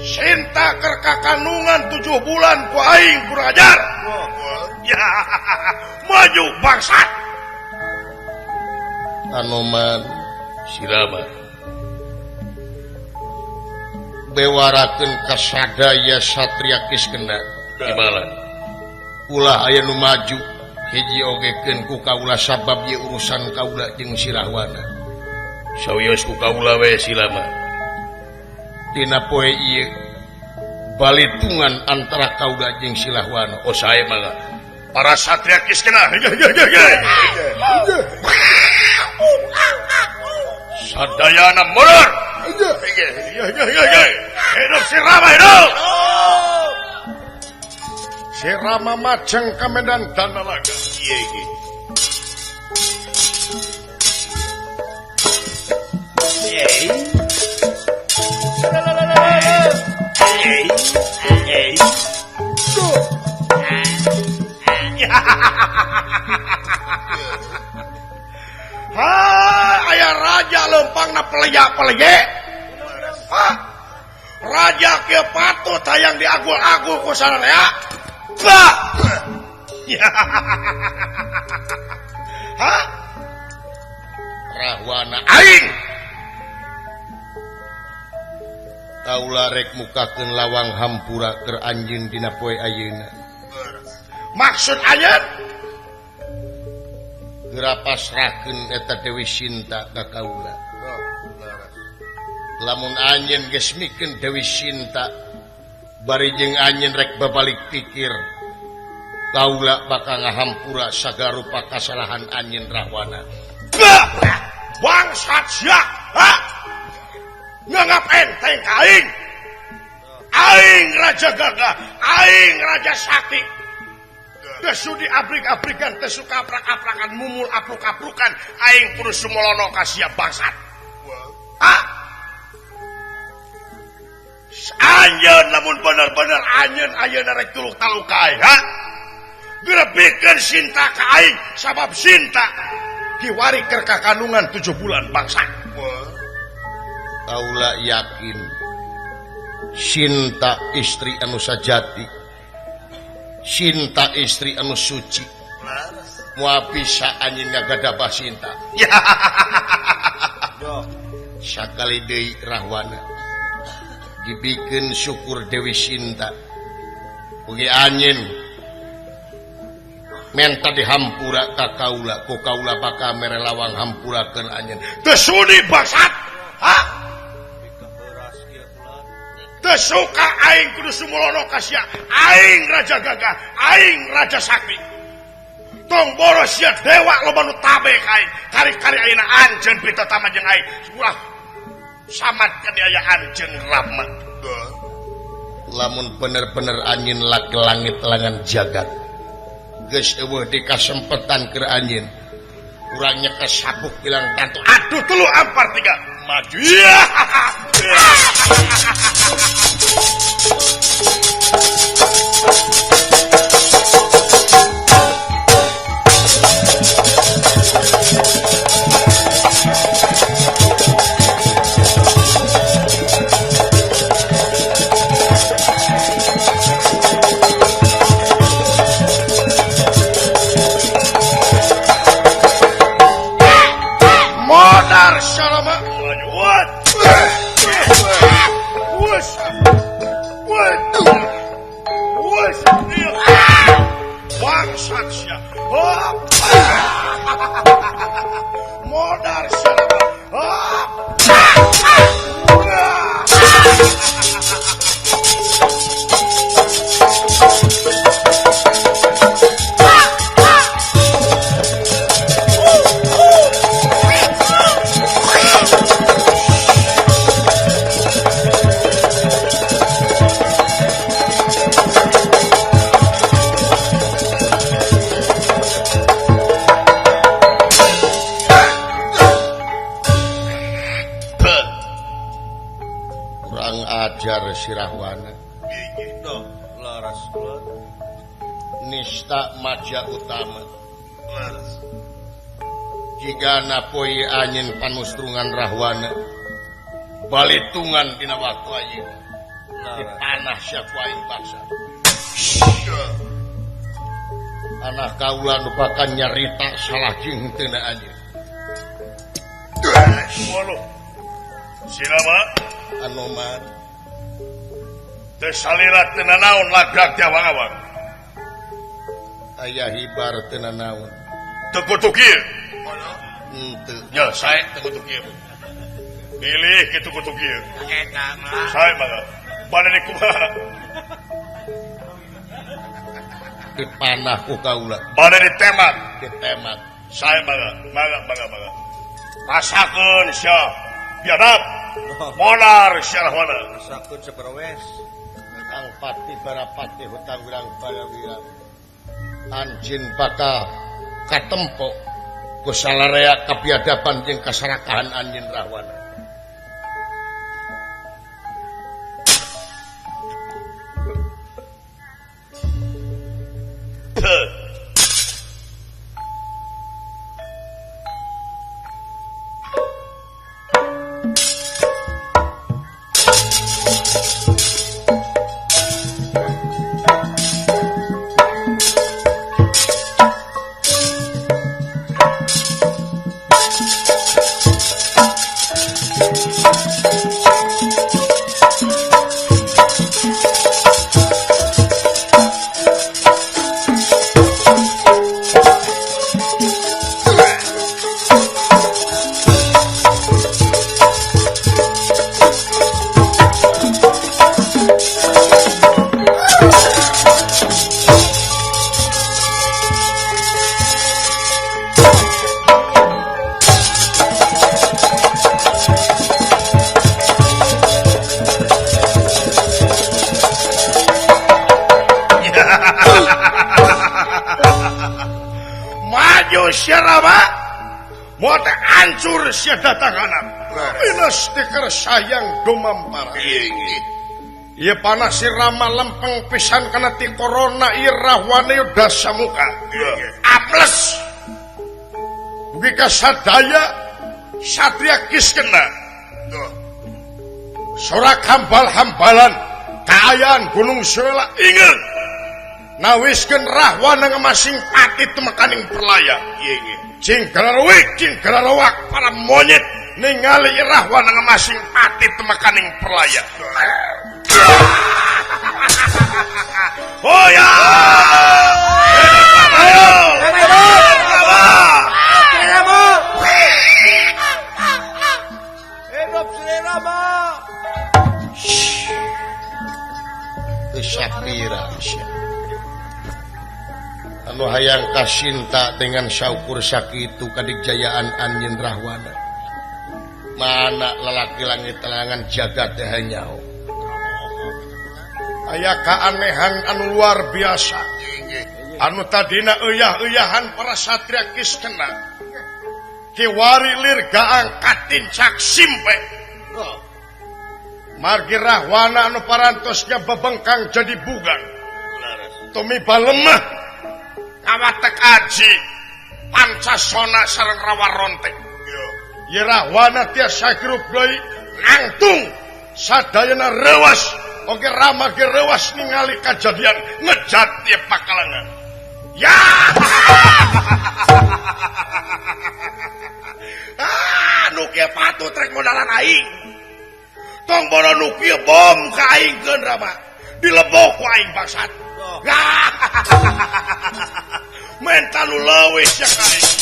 Sinta keur kakandungan 7 bulan ku aing kurang ajar. Ya, maju bangsat. Anoman si Rama bewarakeun ka sadaya satria Kiskenda Imbalan. Ulah aya nu maju hiji ogekeun ku kaula sabab ieu urusan kaula jeung si Rahwana. Sawios ku kaula we si Rama. Dina poe ieu balitungan antara kaula jeung si Rahwana. Oh sae mangga. Para satria Kiskenda. Sadayana mundur. Hidup si Rama, hidup. Si Rama majeng ka medan Danalaga. Ieu iki. Ha, aya raja lempangna peleya-peleye. Ha, raja kieu patut hayang diagul-agul ku sararea. Bah. Ha? Rahwana aing. Kaula rek mukakeun lawang hampura keur anjeun dina poe ayeuna. Maksud anjeun? Geura pasrahkeun eta Dewi Sinta ka kaula. Lamun anjeun geus mikeun Dewi Sinta bari jeung anjeun rek babalik pikir, kaula bakal ngahampura sagarupa kasalahan anjeun Rahwana. Bah! Bangsat sia! Ha? Nganggap enteng ka aing. Aing raja gagah, aing raja sakti. Geus sudi abrik-abrikan, teu suka aprak-aprakan, mumul apruk-aprukan, aing kudu sumolono ka sia bangsat. Ha? Anjeun lamun bener-bener anjeun ayeuna rek tuluk taluk ka aing, ha? Geura bikeun Sinta ka aing, sabab Sinta kiwari keur kakandungan 7 bulan bangsat. Kaula yakin Sinta istri anu sajati, Sinta istri anu suci. Moal bisa anjeun ngagadabah Sinta. Sakali deui Rahwana dibikeun syukur Dewi Sinta. Ugi anjeun menta dihampura ka kaula, ku kaula bakal mere lawang hampurakeun anjeun. Teu sudi bangsat. Ha? Teu suka aing kudu sumolono ka sia. Aing raja gagah, aing raja sakti. Tong boros sia dewa loba nu tabe ka aing. Kari-kari ayeuna anjeun pitatama jeung aing. Ulah samatkeun aya anjeun Rama. Lamun bener-bener anjeun laki langit langan jagat, geus eueuh di kasempetan keur anjeun. Urang nyekes sabuk bilang tantu. Aduh 3 4 3 maju. Modar salama. Bangsat sia. Modar salama. Kurang ajar si Rahwana. Laras kula. Nista Madya Utama. Laras. Jigana poe anjeun panustrungan Rahwana. Balitungan dina waktu ayeuna. Di panah sia ku aing paksa. Anak kaula nu bakal nyarita salah jeung henteu anjeun. Waduh. Sirama Anoman. Teu salira teu nanaon lagrak ti awang-awang. Aya hibar teu nanaon. Teu kutu kieu. Henteu. Nya sae teu kutu kieu. Pilih kitu kutu kieu. Eta mah. Sae mah. Bade kumaha? Dipanah ku kaula. Bade ditembak, ditembak. Sae mangga, mangga, mangga, mangga. Rasakeun sia. Biadab. Monar sia Rahwana. Rasakeun saperwes. Kang Pati Barapati hutang wirang balawira. Anjeun bakal katempo ku salarea kabiadaban jeung kasarakahan anjeun Rahwana. Hancur sia datanganan. Minus tiker sayang dumampara. Ieu panas si Rama lempeng pisan kana ti corona ieu Rahwana Dasamuka. Aples. Dugi ka sadaya satria Kiskena. Sorak hambal-hambalan kaayaan Gunung Suela ingeun. Nawiskeun Rahwana ngemasing pati temekaning perlaya. Cing galarwik, cing galarwak para monyet ningali Rahwana ngemasing pati temekaning perlaya. Oh ya! Ayo! Hidup Sri Rama! Teu sapira sia. Anu hayang kasinta dengan saukur sakitu kadigjayaan anjeun Rahwana. Mana lalaki langit telangan jagat teh nyaho. Aya keanehan anu luar biasa. Anu tadina euyah-euyahan para satria Kiskena. Kiwari lir gaang katincak simpe. Margi Rahwana anu parantosnya bebengkang jadi bugang. Tumiba lemah kawatek aji pancasona sareng rawa rontek. Ye Rahwana tiasa hirup deui nangtung sadayana reuas oge Rama ge reuas ningali kajadian ngejat ieu pakalangan. Ya. Ah, nu kieu patut rek modalan aing. Tong bono nu kieu bom ka aing keun Rama. Dilebok ku aing bangsat. Mental lu leuwih sia ka aing.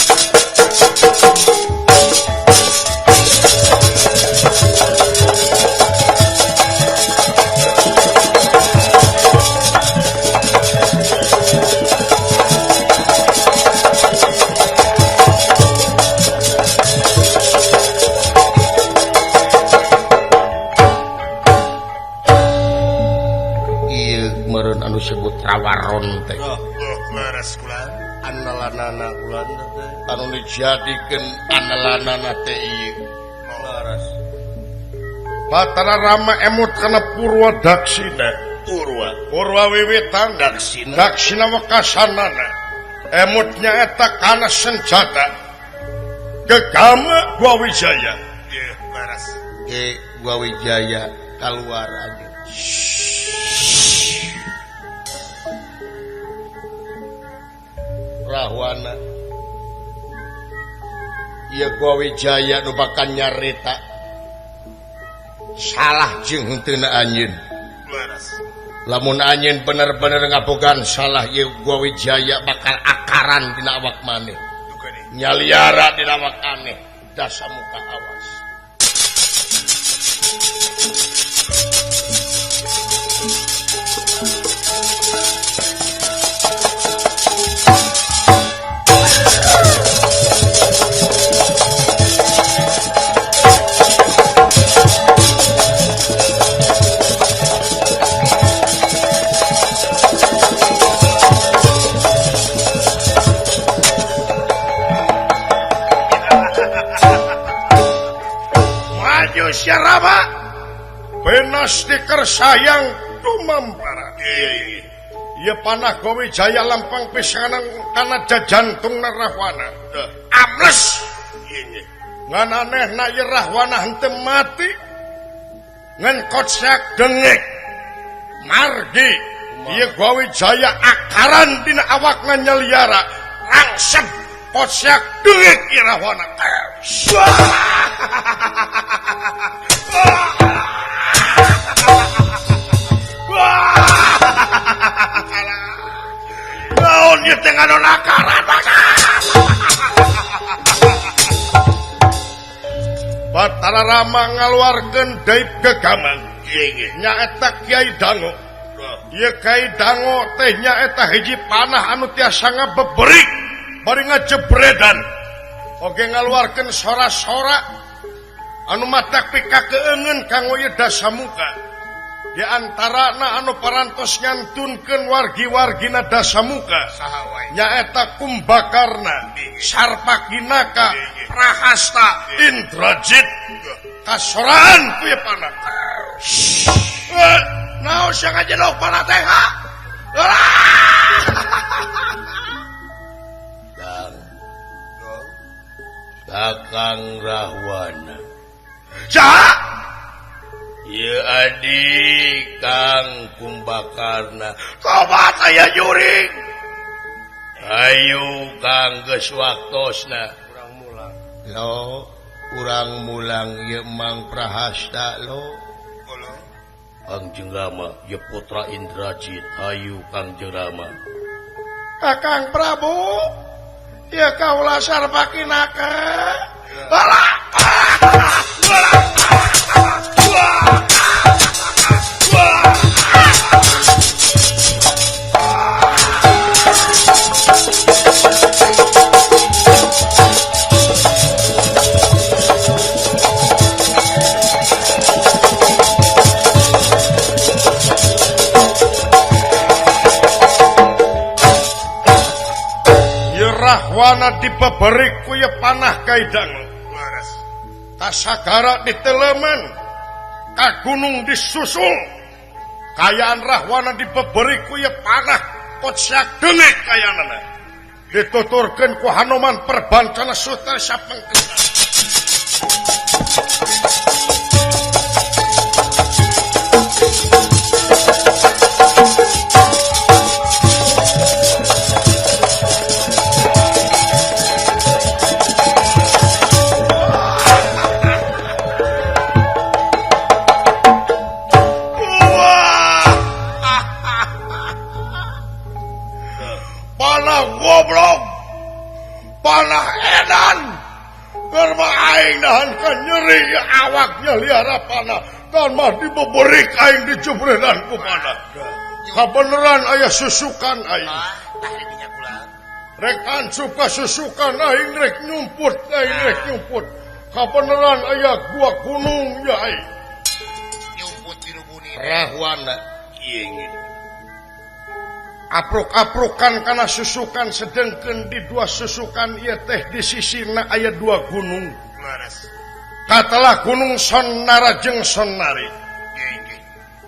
Anu sebut rawaron teh. Leres kula. Andalanana kula teh. Anu dijadikeun andalanana teh ieu. Leres. Batara Rama emut kana Purwa Daksina. Purwa Purwa wiwitan Daksina Daksina wekasanana emutnya eta kana senjata gegama Gua Wijaya Ieu leres ge Gua Wijaya kaluar aja. Rahwana ieu Gua Wijaya nu bakal nyarita salah jeung henteu anjeun. Lamun anjeun bener-bener ngabogaan salah ieu Gua Wijaya bakal akaran dina awak maneh. Nyaliara dina awak aneh dasa muka awas. Syaraba benas dikersayang tumampara. Ieu panah Gua Wijaya lampang pisanan kana jajantungna Rahwana. Amles. Ngan anehna ieu Rahwana henteu mati. Ngan kocak dengek. Margi ieu Gua Wijaya akaran dina awakna nyaliara. Langsep kocak dengek ieu Rahwana. Naon ieu teh ngadon akaran. Batara Rama ngaluarkeun daib gegaman. Nyaeta Kiai Dango. Ieu Kiai Dango teh nyaeta hiji panah anu tiasa ngabeberik bari ngajebredan. Oge ngaluarkeun sora-sora anu matak pikakeungeun kanggo ieu Dasamuka. Di antarana anu parantos ngantunkeun wargi-wargina Dasamuka nyaeta Kumbakarna, Sarpakinaka, Prahasta, Indrajit. Kasoraan ku ieu panah. Naon sia ngajedog panah teh ha? Kakang Rahwana. Saha? Ieu adik Kang Kumbakarna. Tobat aya juring. Ayo Kang geus waktosna. Urang mulang. Lo, urang mulang ieu Mang Prahasta lo. Kang Jengrama, ieu putra Indrajit. Ayo Kang Jengrama. Kakang Prabu. Ya kaulah Sarpakinaka. Alah. Rahwana dibeberik ku ieu panah kaidang. Kasagara diteleman, ka gunung disusul. Kayaan Rahwana dibeberik ku ieu panah kocak dengek kayanana. Dituturkeun ku Hanoman Perbancana Sutra sapengkeuna. Goblok panah edan karma aing nahan ka nyeri awaknya liara panah dan mah dibeberik aing dijebredan ku panah kabeneran aya susukan aing rek ancup ka susukan aing rek nyumput aing rek nyumput kabeneran aya gua gunung ya aing nyumput dirubuni Rahwana ieu apruk-aprukan kana susukan sedengkeun di dua susukan ieu teh di sisina aya dua gunung. Katalah Gunung Sonnara jeung Sonnari.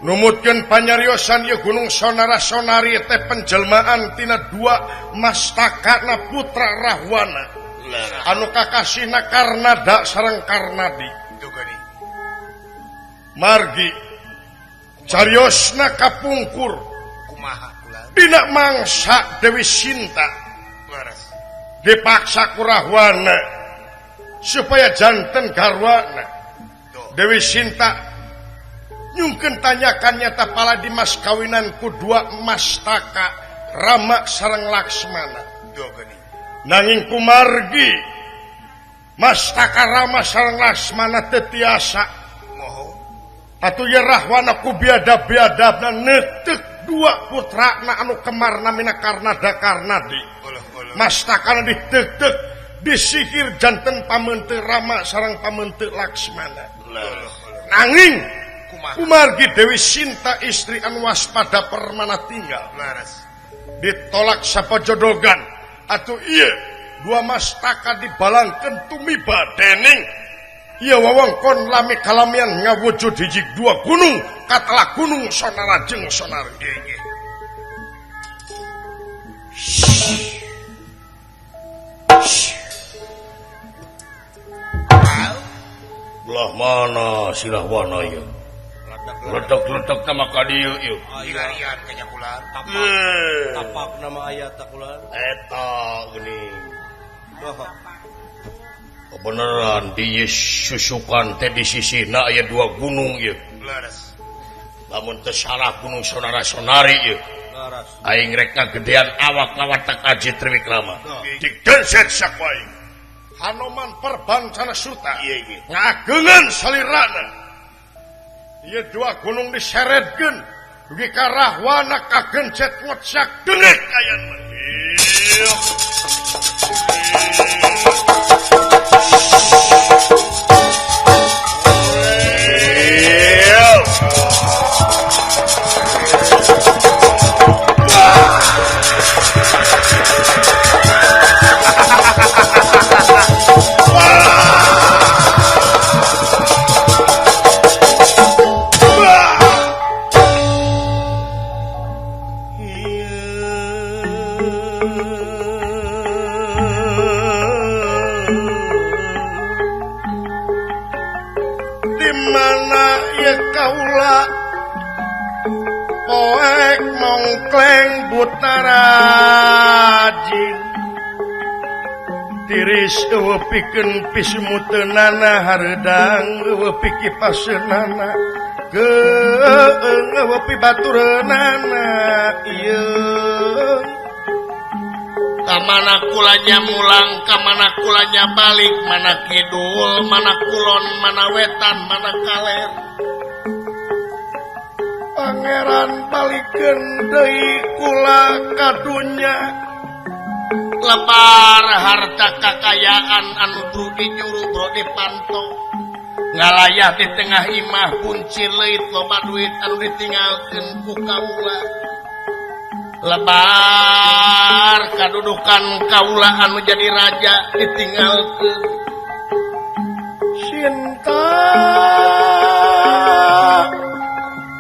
Numutkeun panyariosan ieu Gunung Sonara Sonari teh penjelmaan tina dua mastakana putra Rahwana. Anu kakasihna Karnada sareng Karnadi. Margi cariosna kapungkur dina mangsa Dewi Sinta dipaksa ku Rahwana supaya janten garwana. Dewi Sinta nyungkeun tanyakan nyata pala di mas kawinan ku dua mastaka Rama sareng Laksmana. Nanging kumargi mastaka Rama sareng Laksmana teu tiasa. Atuh ye Rahwana ku biadab-biadabna neuteuk dua putrana anu kemar namina Karnada Karnadi. Mastakana diteuk-teuk disihir janten pameunteuk Rama sareng pameunteuk Laksmana. Nanging kumargi Dewi Sinta istri anu waspada permana tinggal ditolak sapajodogan. Atuh ieu dua mastaka dibalangkeun tumiba dening ieu wewengkon lami kalamian ngawujud hiji dua gunung katala Gunung Sonara jeung Sonari. Belah mana sirah wana ieu? Letek-letek nama ka dieu ieu. Dilarian ka nyakulan. Tapak nama aya takulan. Eta geuning. Kebenaran di susukan teh di sisihna aya dua gunung ieu. Leres. Lamun teu salah Gunung Sonara Sonari ieu. Aing rek ngagedean awak ngawatak Aji Triwikrama. Digenset saku aing. Hanoman Perbancana Suta ngageungan salirana. Ieu dua gunung diseretkeun dugi ka Rahwana kagencet ngocak deungit ayana. Poek mongkleng butarajin tiris eueuh pikeun pismuteunana hareudang eueuh pikipaseunana geueung eueuh pibatureunana ieu. Kamana kulanya mulang, kamana kulanya balik, mana kidul, mana kulon, mana wetan, mana kaler. Pangeran balikeun deui kula ka dunya. Lebar harta kakayaan anu bro dijuru bro dipanto. Ngalayah di tengah imah kunci leuit loba duit anu ditinggalkeun ku kaula. Lebar kadudukan kaula anu jadi raja ditinggalkeun. Cinta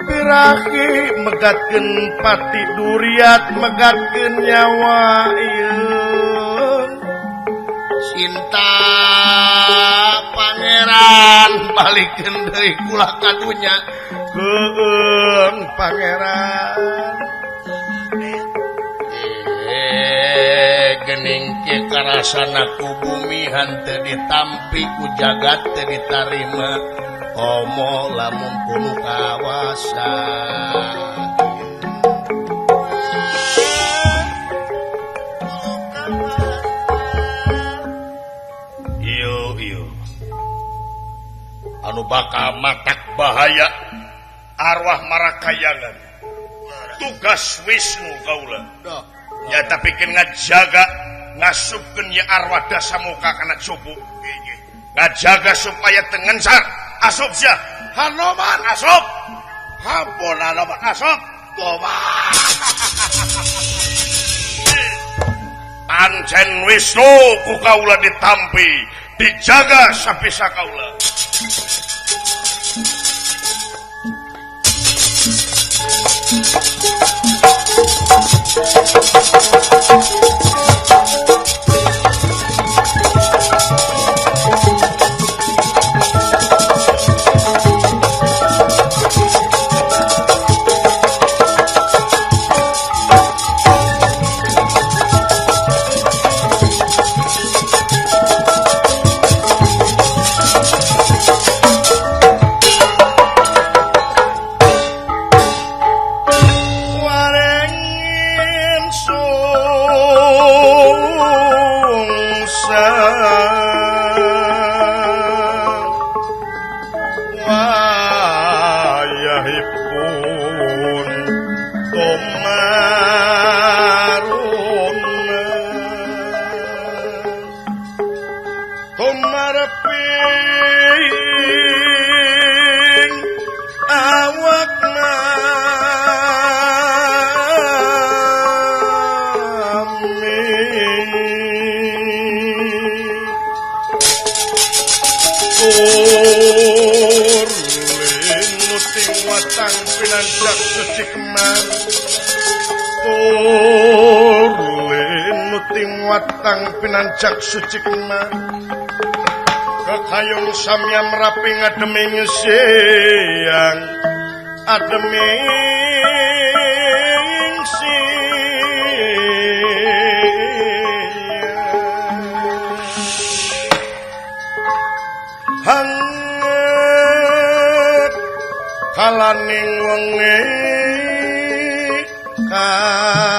birahi megatkeun pati duriat megatkeun nyawa ieu. Cinta pangeran balikeun deui kula ka dunya. Heueung pangeran. Gening kieu karasana ku bumi henteu ditampi ku jagat teu ditarima. Komo lamun kuno kawasa. Ieu ieu anu bakal matak bahaya arwah marakayangan. Tugas Wisnu kaula. Nyata pikeun ngajaga ngasupkeun ye arwah dasamuka kana cupu. Ngajaga supaya teu ngencar. Asup sia. Hanoman asup. Hampun Hanoman asup. Toba. Pancen Wisnu ku kaula ditampi, dijaga sapisa kaula. Pinancak suci kemar kekayung samya merapi ngademing siang ademing siang hangat kalaning wengi kalaning.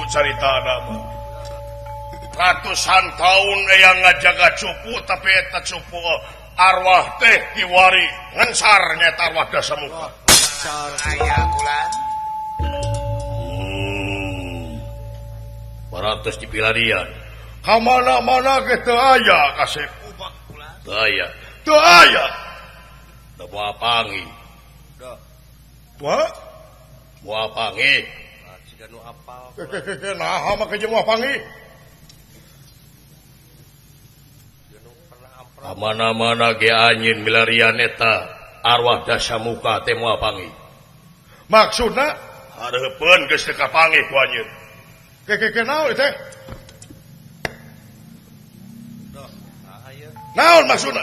Carita nama ratusan tahun yang ngajaga cupu tapi eta cupu arwah teh kiwari ngensar nyata arwah dasamuka aya kulan parantos dipilarian ka mana-mana ge teu aya kasep teu aya teu aya teu moal panggih wah moal panggih. Nah, mah jeung moal panggih. Mana-mana ge anjeun milarian eta arwah dasamuka teh moal panggih. Maksudna hareupeun geus teu kapanggih ku anjeun. Ke naon teh? Naon maksudna?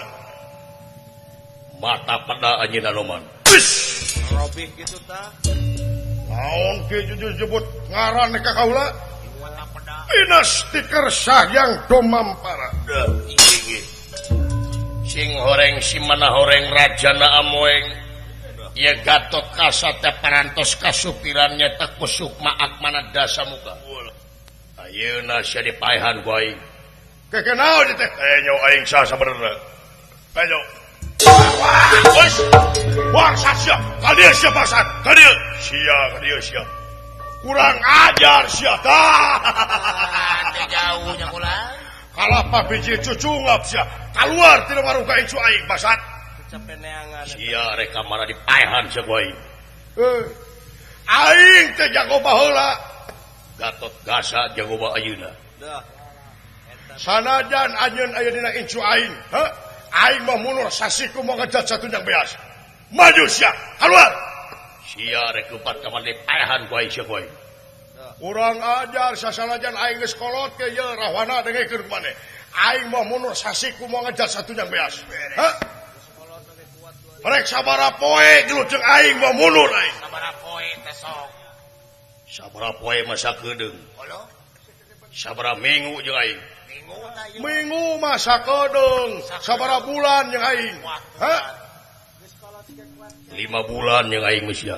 Mata peda anjeun Anoman. Robih kitu tah. Naon kieu jujur jebut ngaran ka kaula? Inas stiker sahyang domampara. Sing horeng si mana horeng rajana amoeng. Ieu Gatot Kaca teh parantos kasupiran nyata ku Sukma Akmana Dasamuka. Ayeuna sia dipaehan ku aing. Keke naon ieu teh? Enyo aing saha sabenerna? Enyo. Wes, bangsa sia, ka dieu sia bangsa, ka dieu sia, ka dieu sia. Kurang ajar sia tah. Teu jauh nya kula. Kalapa biji cucungap sia, kaluar tina warung ka incu aing bangsat. Sia rek ka mana dipaehan sia ku aing. Aing teh jago baheula. Gatot Kaca jago ba ayeuna. Sanajan anjeun aya dina incu aing, heuh. Aing mah mundur sasiku mau ngejat satu yang beas. Maju sia, keluar. Sia rek leupat ka mana dipaehan ku aing sia ku aing. Urang ajar sasanajan aing geus kolot ke ieu rahwana dengekeun ku maneh. Aing mah mundur sasiku mau ngejat satu yang beas. Hah? Rek sabaraha poe gelut jeung aing mah mundur aing. Sabaraha poe teh sok. Sabaraha poe masa keudeung. Sabaraha minggu jeung aing. Minggu masa keudeung, sabaraha bulan jeung aing. Hah? 5 bulan jeung aing geus sia.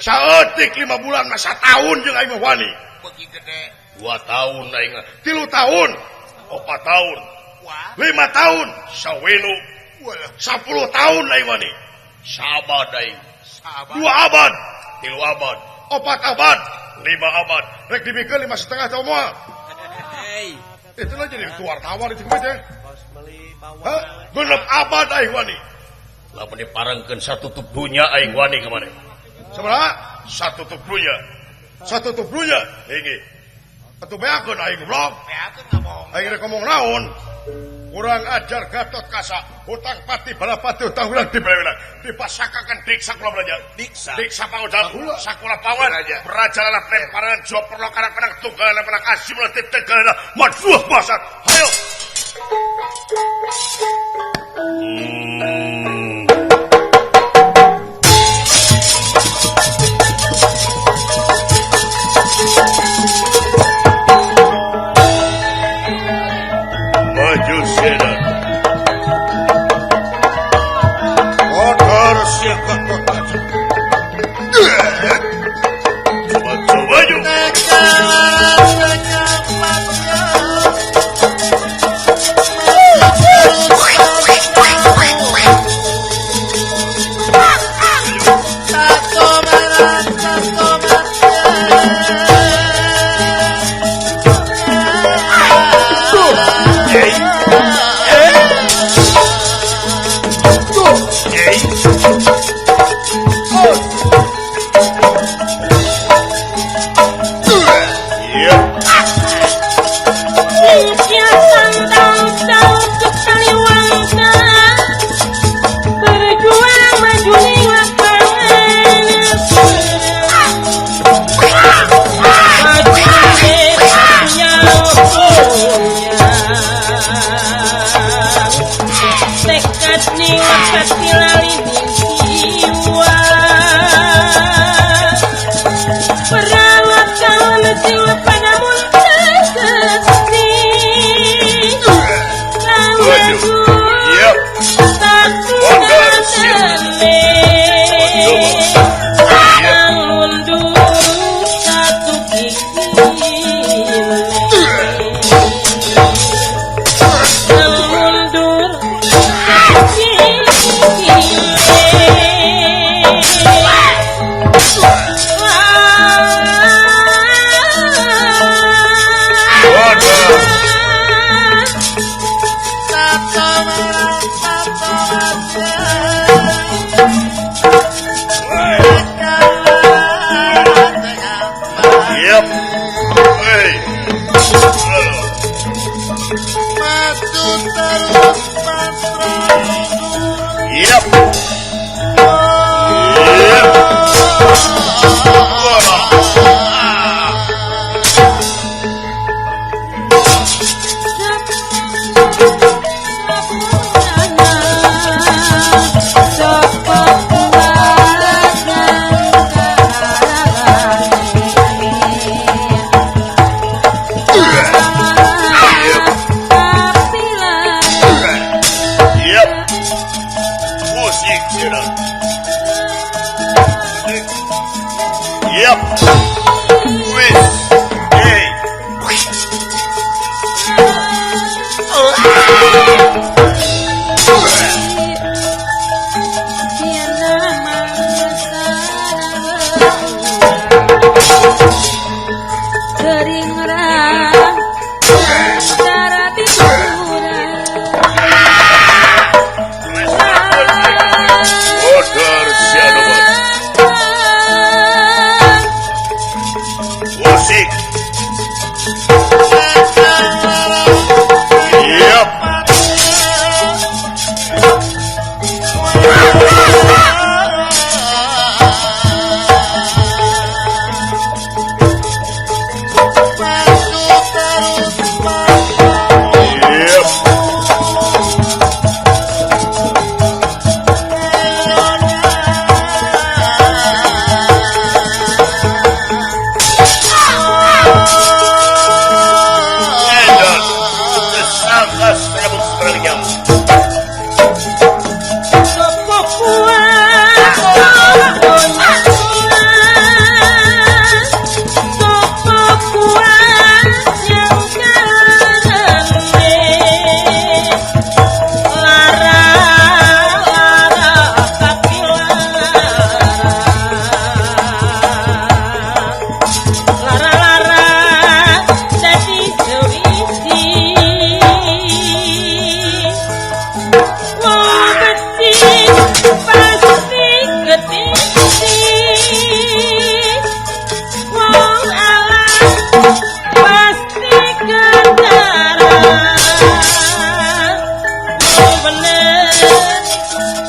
Saeutik 5 bulan masa tahun jeung aing mah wani. Beuki gede. 2 tahun aing. 3 tahun, 4 tahun, 5 tahun, sawenu, 10 tahun aing wani. Saabad aing. 2 abad, 3 abad, 4 abad, 5 abad. Rek dibikeun 5,5 tahun moal. Itulah jadi wartawan itu teh. Hah? Genep abad aing wani. Lamun diparengkeun satutup dunya aing wani ka maneh. Sabaraha? Satutup dunya. Satutup dunya. Hiji. Atuh beakeun aing goblok. Beakeun ngomong. Aing rek ngomong naon? Kurang ajar Gatot Kaca hutang pati balapati hutang ulang dibelewena dipasakakan diksa kula belajar diksa diksa pangujal sakula pawan berajalah lemparan jawab perlokaran penang tunggal penang asim letih tegal majuah basat ayo. Maju sedan. Kotor siapa kotor. Maju maju.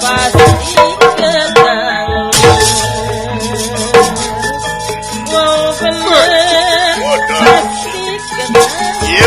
Pasti ketanggung. Wow bener pasti ketanggung.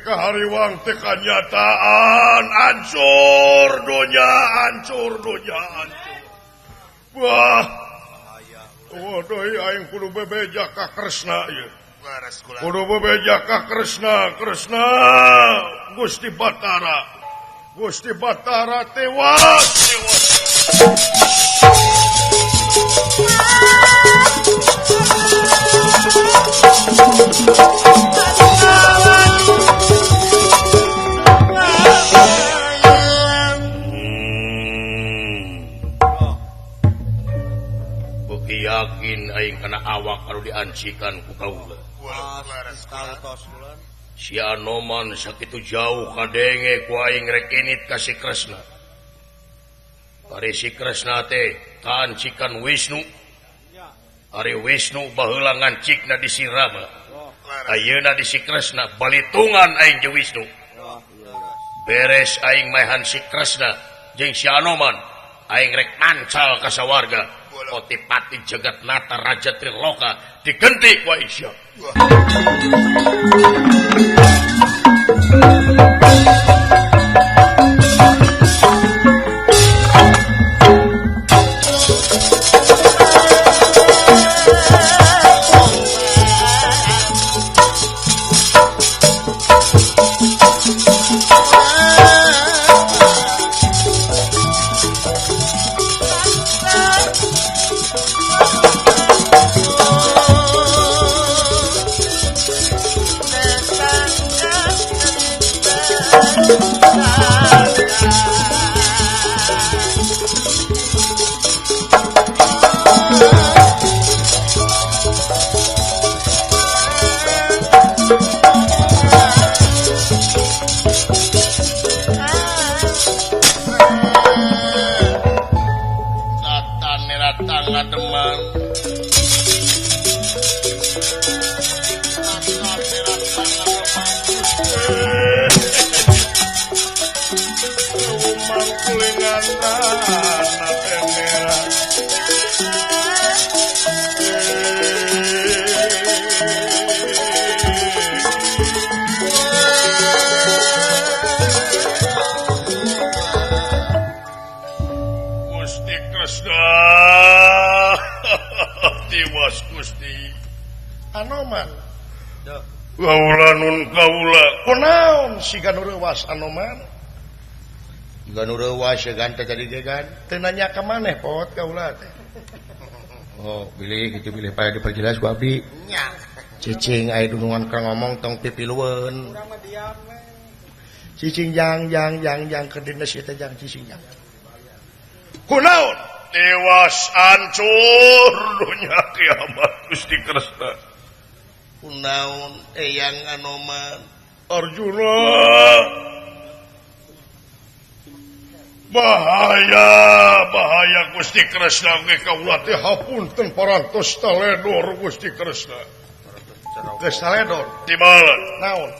Hariwang teh kanyataan hancur dunya hancur dunya hancur. Wah, waduh aing kudu bebeja ka Kresna ieu. Kudu bebeja ka Kresna, Kresna Gusti Batara. Gusti Batara tewas, tewas. Yakin aing kana awak anu diancikan ku kaula. Si Anoman sakitu jauh kadenge ku aing rek init ka si Kresna. Ari si Kresna teh kaancikan Wisnu. Ari Wisnu baheula ngancikna di si Rama. Ayeuna di si Kresna balitungan aing jeung Wisnu. Beres aing maehan si Kresna jeung si Anoman, aing rek mancal ka sawarga. Otipati jagat nata raja Triloka digenti ku Aisyah. Tiwas Gusti Anoman. Kaula nun kaula. Kunaon siga nu reuwas Anoman? Siga nu reuwas segan teh jadi ge gan. Teu nanya ka maneh pot kaula teh. Oh, bilih kitu bilih paya diperjelas ku abdi. Nya. Cicing aya dunungan keur ngomong tong pipilueun. Urang mah diam we. Cicing jang jang jang jang keur dines ieu teh jang cicing jang. Kunaon? Tewas hancur dunya kiamat Gusti Kresna. Kunaon eyang Anoman? Arjuna. Bahaya, bahaya Gusti Kresna ge kaula teh hapunten parantos taledor Gusti Kresna. Geus taledor tibalan. Naon?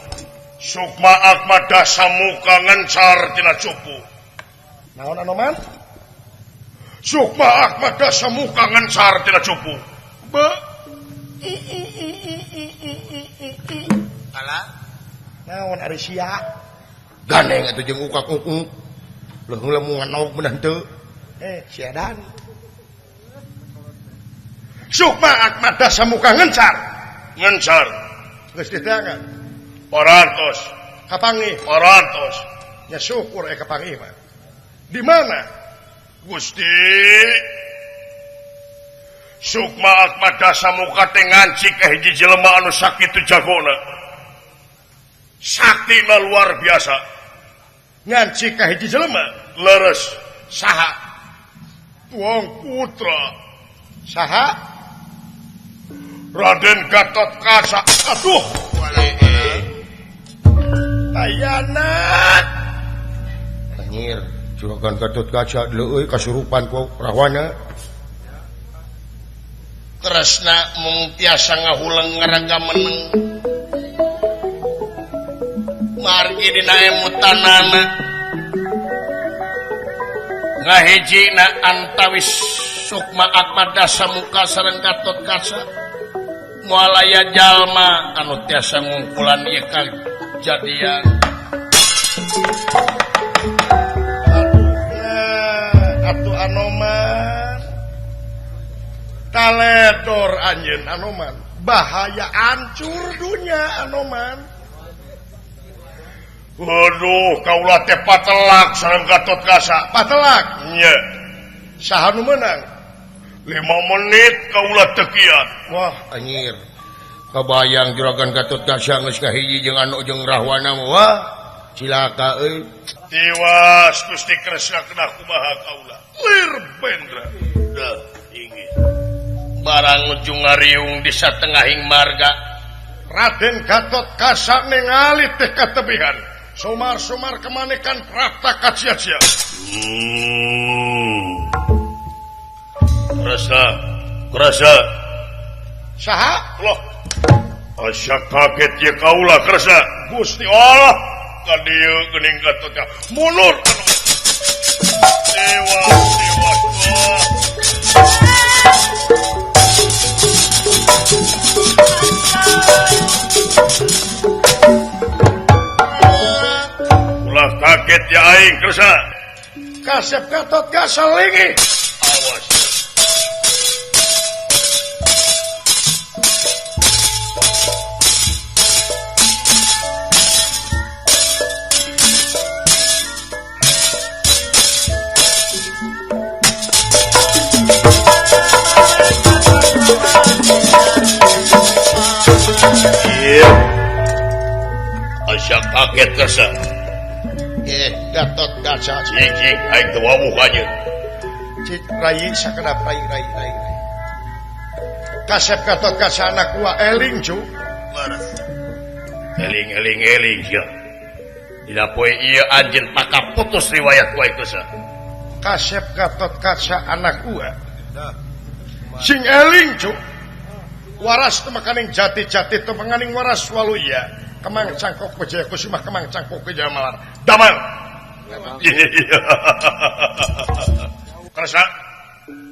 Sukma Akma Dasamuka ngencar tina cupu. Naon Anoman? Sukma Akma Dasamuka ngencar tina cupu. Be. Alah. Naon ari sia? Gandeng atuh jeung ukak-ukuk. Leuheung lemungan naok beunah teu. Eh, si edan. Sukma Akma Dasamuka ngencar. Ngencar. Geus diteangan. Parantos. Kapanggih. Parantos. Ya syukur kapanggih mah. Di mana? Gusti Sukma Akma Dasamuka teh ngancik ka hiji jelema anu sakitu jagona. Saktina luar biasa. Ngancik ka hiji jelema leres saha? Tuang Putra. Saha? Raden Gatot Kaca. Aduh. Tayanat. Anjir, juragan Gatot Kaca leueuy kasurupan ku Rahwana. Kresna mung tiasa ngahuleng ngaraga meneng. Margi dina emutanana. Ngahijina antawis Sukma Akma Dasamuka sareng Gatot Kaca. Moal aya jalma anu tiasa ngungkulan ieu kajadian. Atuh Anoman. Taledor anjeun Anoman. Bahaya hancur dunya Anoman. Waduh, kaula teh patelak sareng Gatot Kaca. Patelak? Nya. Saha nu meunang? 5 menit kaula teu kiat. Wah, anjir. Kabayang juragan Gatot Kaca geus kahiji jeung anu jeung Rahwana. Wah, cilaka euy. Tiwas Gusti Kresna kena kumaha kaula. Lir bendra. Dah, inggih. Barang ujung ngariung di satengahing marga. Raden Gatot Kaca ningali teh katebihan. Somar-somar kemanekan prapta kacia-cia. Kresna, Kresna. Saha? Loh. Asa kaget ye kaula Kresna. Gusti Allah, ka dieu geuning Gatot Kaca. Mundur. Dewa, dewa. Ulah kaget ya aing Kresna. Kasep Gatot Kaca linggih. Awas. Asa kaget Kresna. Gatot Kaca. Cicing aing teu wawuh anjeun. Cik rai sakedap rai rai rai. Kasep Gatot Kaca anak gua eling cu. Leres. Eling eling eling sia. Dina poe ieu anjeun pakap putus riwayat ku aing Kresna. Kasep Gatot Kaca anak gua. Sing eling cu. Waras teu makaning jati-jati teu menganing waras waluya. Kemang cangkok Wijaya Kusuma kemang cangkok Wijaya Malar. Damang. Kresna,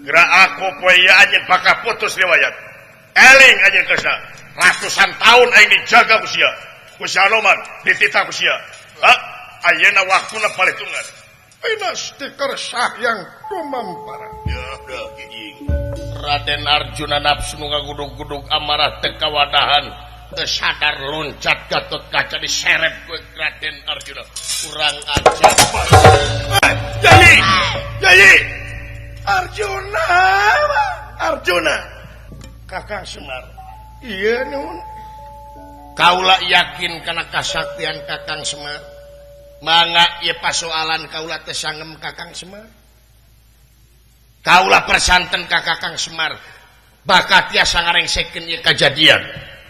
gerak aku poe ieu anjeun bakal putus riwayat. Eling anjeun Kresna, ratusan tahun aing dijaga ku sia. Ku si Anoman dititah ku sia. Ha? Ayeuna waktuna palitungan. Pinasti kersah yang tumampara. Ya, dah giging. Raden Arjuna nafsu nu ngagudug-gudug amarah teu kawadahan. Teu sadar loncat Gatot Kaca diseret ku Raden Arjuna. Kurang ajar. Yai! Yai! Arjuna! Arjuna! Kakang Semar. Iya nun. Kaula yakin kana kasaktian Kakang Semar. Mangga ieu pasoalan kaula teh sangem Kakang Semar. Kaula persanten ka Kakang Semar. Bakal tiasa ngarengsekeun ieu kajadian.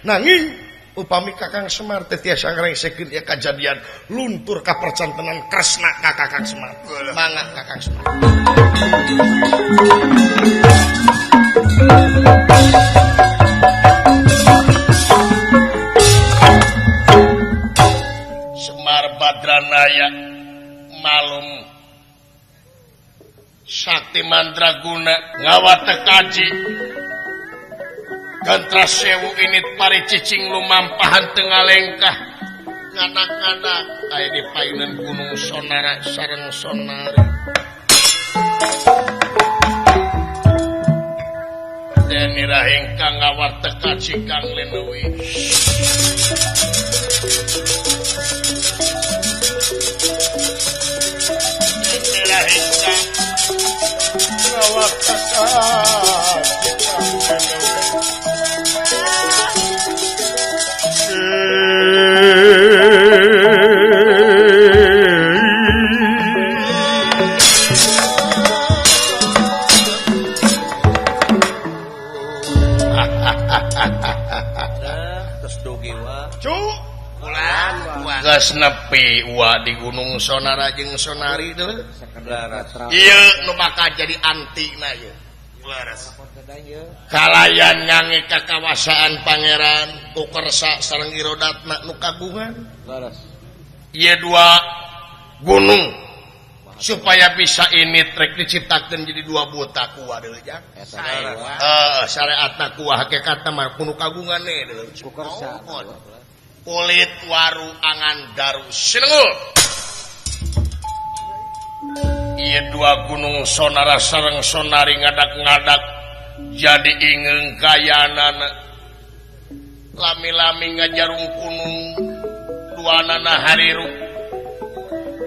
Nanging upami Kakang Semar teh tiasa ngarengsekeun ieu kajadian luntur ka percantenan Kresna ka Kakang Semar. Mangga Kakang Semar. Semar Badranaya malum Sakti Mandraguna ngawat kaji Gantra sewu init pari cicing lumampahan tengah lengkah nganak-nganak aya di payunan gunung Sonara sareng Sonari. Denira ingkang ngawarteka cikang linuwi. Denira ingkang ngawarteka cikang linuwi. Geus nepi wa di Gunung Sonara jeung Sonari teh. Ieu nu bakal jadi antina ieu. Kalayan ngange ka kawasaan pangeran ku kersa sareng irodatna nu kagungan. Ieu dua gunung supaya bisa ini trek diciptakeun jadi dua buta kuah deui jang. Syariatna kuah hakikatna mah kudu kagungan deui. Kulit waru angan daru sinengul. Ieu dua gunung Sonara sareng Sonari ngadak-ngadak jadi ingeung kayanana. Lami-lami ngajarung kunung duanana hariru.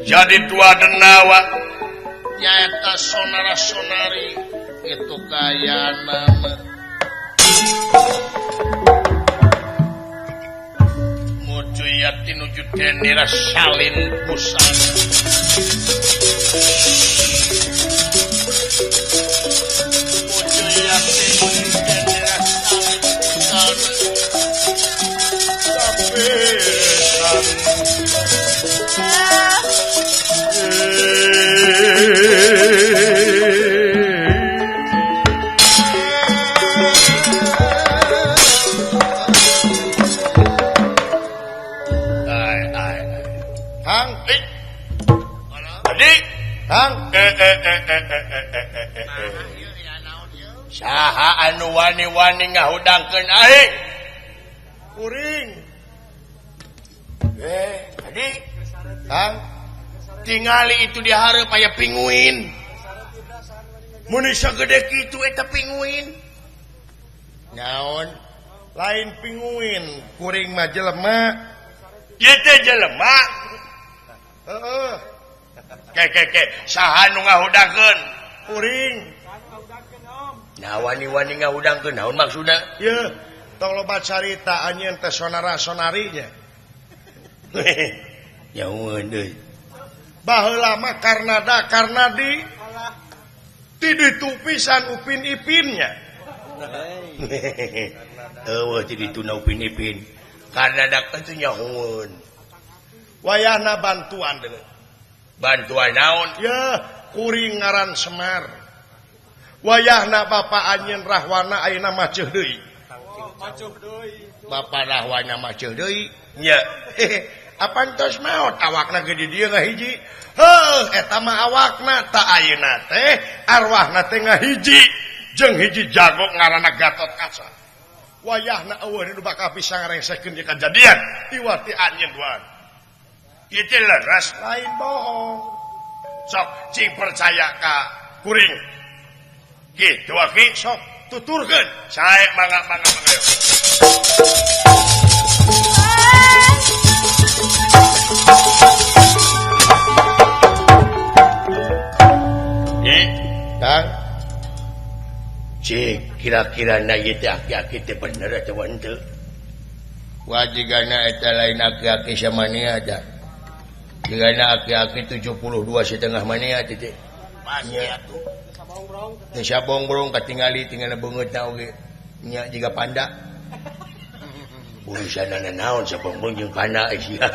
Jadi dua denawa nyaeta Sonara Sonari itu kayanana. Mujuyati nuju denira salin busana. Mujuyati nuju denira salin busana. Saha anu wani-wani ngahudangkeun aing? Kuring. Adi. Kang, tingali itu di hareup aya pinguin. Mun sagede kitu eta pinguin. Naon? Lain pinguin, kuring mah jelema. Ieu teh jelema. Heeh. Ke saha nu ngahudangkeun? Kuring. Nah wani-wani ngahudangkeun naon maksudna? Yeuh, tong loba carita anjeun teh sonara sonarinya. Nyaun deui. Baheula mah Karnada Karnadi ti ditu pisan Upin Ipinnya. Eueuh ti dituna Upin Ipin. Karnada teh nyaun. Wayahna bantuan deui. Bantuan naon? Yeuh, kuring ngaran Semar. Wayahna bapa anjeun Rahwana ayeuna maceuh deui. Bapa Rahwana maceuh deui. Nya. Apan tos maot awakna ge di dieu ngahiji. Heuh, eta mah awakna ta ayeuna teh arwahna teh ngahiji jeung hiji jago ngaranna Gatot Kaca. Wayahna eueuh nu bakal bisa ngarengsekeun ieu kajadian iwati anjeun duaan. Ieu teh leres lain bohong. Sok cing percaya ka kuring. Gitu aki sok tuturkeun. Sae mangga mangga mangga. Kang, cik kira-kira na ieu teh aki-aki teh bener atawa henteu? Wajigana eta lain aki-aki samania tah. Jigana aki-aki 72,5 mania teh teh. Pasti atuh. Teu sabongrong katingali tinggal beungeutna oge nya jiga panda. Urusanana naon sabongrong jeung panda sia.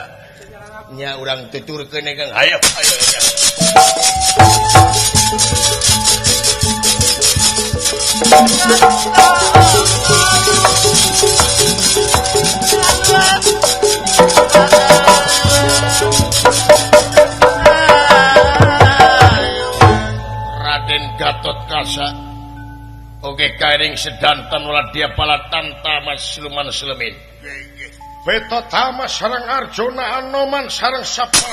Nya urang tuturkeun Kang. Hayo hayo. Raden Gatot Kaca oge kairing sedanten wadya palatanta mas siluman silemin. Betotama sareng Arjuna Anoman sareng Sapra.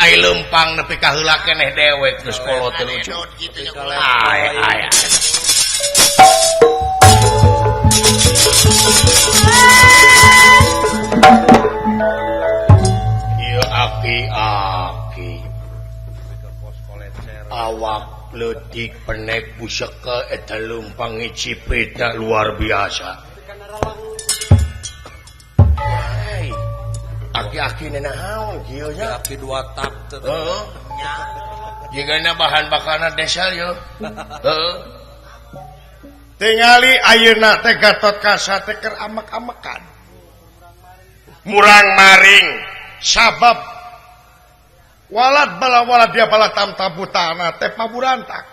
tai lempang nepi ka heula keneh dewek geus kolot teh lucu. Ay ay. Ieu aki-aki. Awak leutik penek pusaka eta lempang ngicipitna luar biasa. Aki-aki naon kieu nya? Aki dua tak teh. Heeh. Jigana bahan bakarna desal yo. Heeh. Tingali ayeuna teh Gatot Kaca teh keur amek-amekan. Murang-maring sabab walad bala walad dia bala tamtabutana teh paburantak.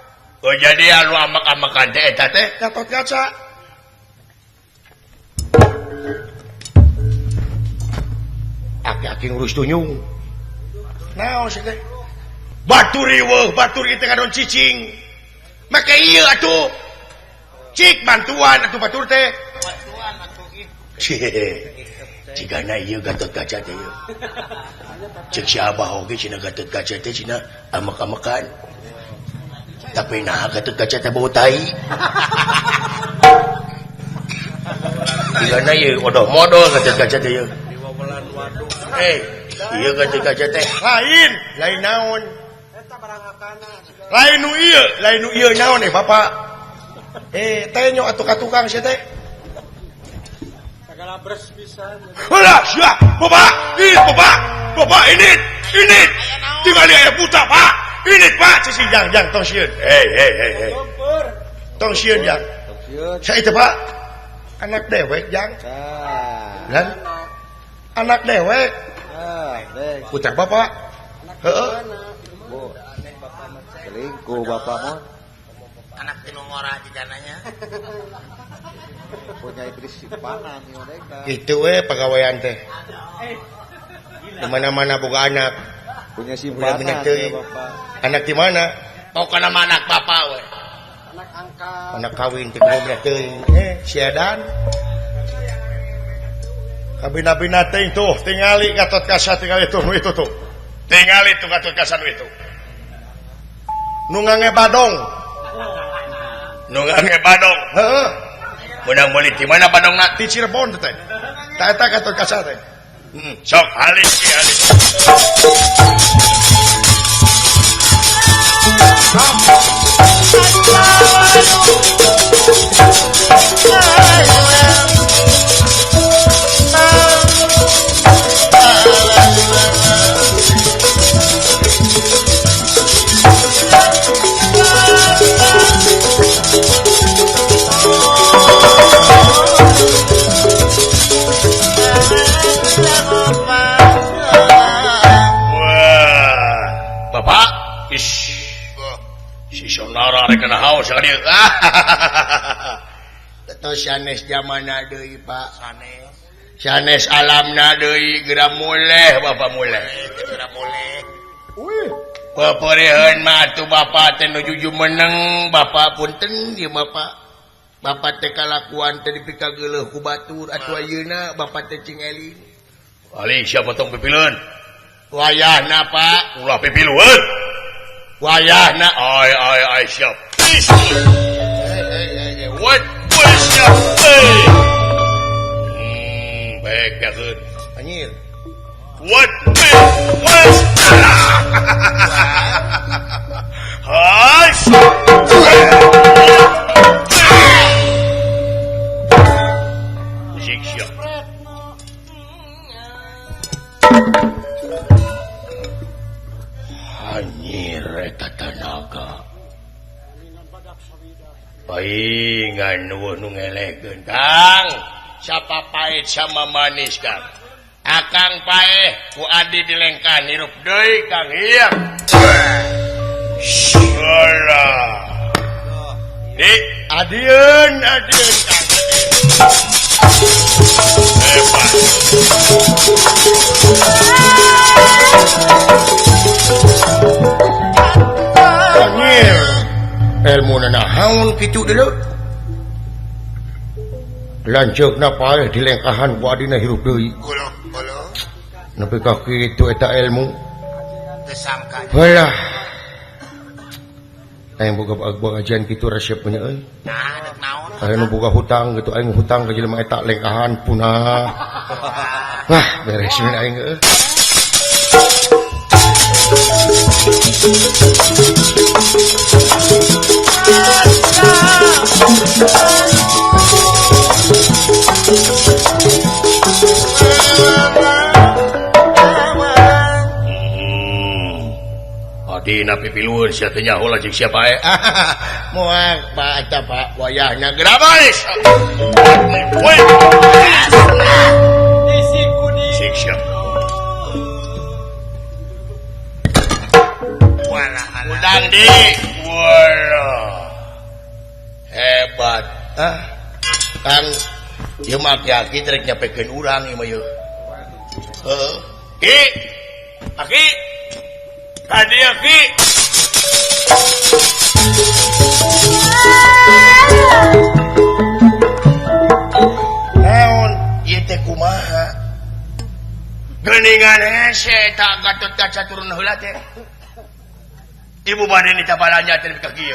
Oh jadi anu amek-amekan teh eta teh Gatot Kaca. Aki-aki ngurus tunyung. Naon sih teh? Batur riweuh, batur ieu teh ngadon cicing. Make ieu atuh. Cik bantuan atuh batur teh. Bantuan atuh ih. Cigana ieu Gatot Kaca teh ieu. Cek si Abah oge cenah Gatot Kaca teh cenah amek-amekan. Tapi nah Gatot Kaca teh bau tai. Cigana ieu odoh modol Gatot Kaca teh ieu. Iya Gatot Kaca teh lain, lain naon. Lain nu ieu, lain nu ieu naon Bapak. Teh nyo atuh ka tukang sia teh. Sagala bres pisan. Ulah sia, Bapak, ih Bapak, Bapak ini, ini. Tingali aya buta, Pak. Ini Pak, cicing jang jang tong sieun. Hei hei hei hei. Tong sieun jang. Saya itu Pak. Anak dewek jang. Lan anak dewek. Putra Bapak. Heeh. Selingkuh bapak mah. Anak tinu ngora jigananya. Punya istri simpanan mereka. Itu we pagawean teh. Di mana-mana boga anak. Punya simpanan ya, Bapak. Anak di mana? Pokona mah anak bapak we. Anak angkat. Anak kawin teh kumaha teuing. Siadan. Kabina-bina teuing tuh tingali Gatot Kaca tingali tuh itu tuh. Tingali tuh Gatot Kaca nu itu. Nu ngange badong. Nu ngange badong. Heeh. Menang meuli di mana badongna? Di Cirebon teh. Ta eta Gatot Kaca teh. Sok halis ki halis. Bapak, ish, si Sonara rek kana haus ka dieu. Tos sanes jamana deui, Pak. Sanes. Sanes alamna deui geura muleh Bapak muleh. Geura muleh. Wih, pepereun mah atuh Bapak teh nuju jumeneng, Bapak punten ieu Bapak. Bapak teh kalakuan teh dipikageuleuh ku batur atuh ayeuna Bapak teh cing eling. Ali siapa tong pipileun? Wayahna Pak, ulah pipilueun. Wayahna ai ai ai siap. What? What siap. Baik yakeun. Anjir. What? What? Hai. Musik siap. Anjir eta tanaga. Paingan eueuh nu ngelekeun Kang. Siapa pahit sama manis Kang. Akang paeh ku adi dilengkahan hirup deui Kang ieu. Alah. Di adieun adieun Kang. Hebat. Anjir. Ilmu naon kitu deuleu. Lanceukna paeh dilengkahan ku adina hirup deui. Nepi ka kitu eta ilmu. Teu sangka. Heulah. Aing boga pengajian kitu resep nya euy. Nah, dek naon? Aing nu boga hutang gitu aing hutang ka jelema eta lengkahan punah. Wah, beres we aing euy. Dina pipilueun sia teh nyaho lajeng siapa eh. Moal Pak eta Pak wayahna grabaris. Woi. Isi kuning. Sik siap. Walah alah. Udang di. Walah. Hebat. Ah. Kang ieu mah aki-aki rek nyapekeun urang ieu mah ieu. Heeh. Ki. Aki. Tadi aki. Naon ieu teh kumaha? Geuningan hese eta Gatot Kaca turun heula teh. Ibu bade nita balanja teh ka kieu.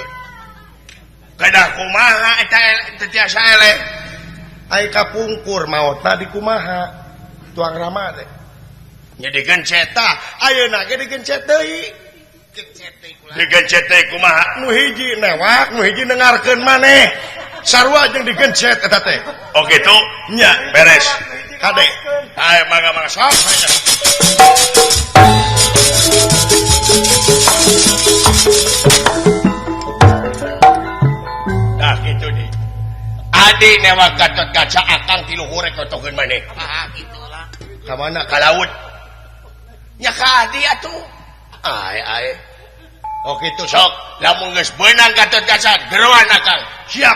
Kedah kumaha eta teu tiasa eleh. Ai kapungkur maotna di kumaha? Tuang rama teh. Nya digencet tah, ayeuna ge digencet deui. Digencet deui kumaha? Nu hiji newak, nu hiji nengarkeun maneh. Sarua jeung digencet eta teh. Oh kitu? Nya, beres. Kade. Hae mangga-mangga sok. Tah kitu di. Adi newak Gatot Kaca akang ti luhur rek totogeun maneh. Ah kitu lah. Ka mana? Ka laut. Nya ka adi atuh. Ae ae. Oh kitu sok, lamun geus beunang Gatot Kaca geroan akang. Siap.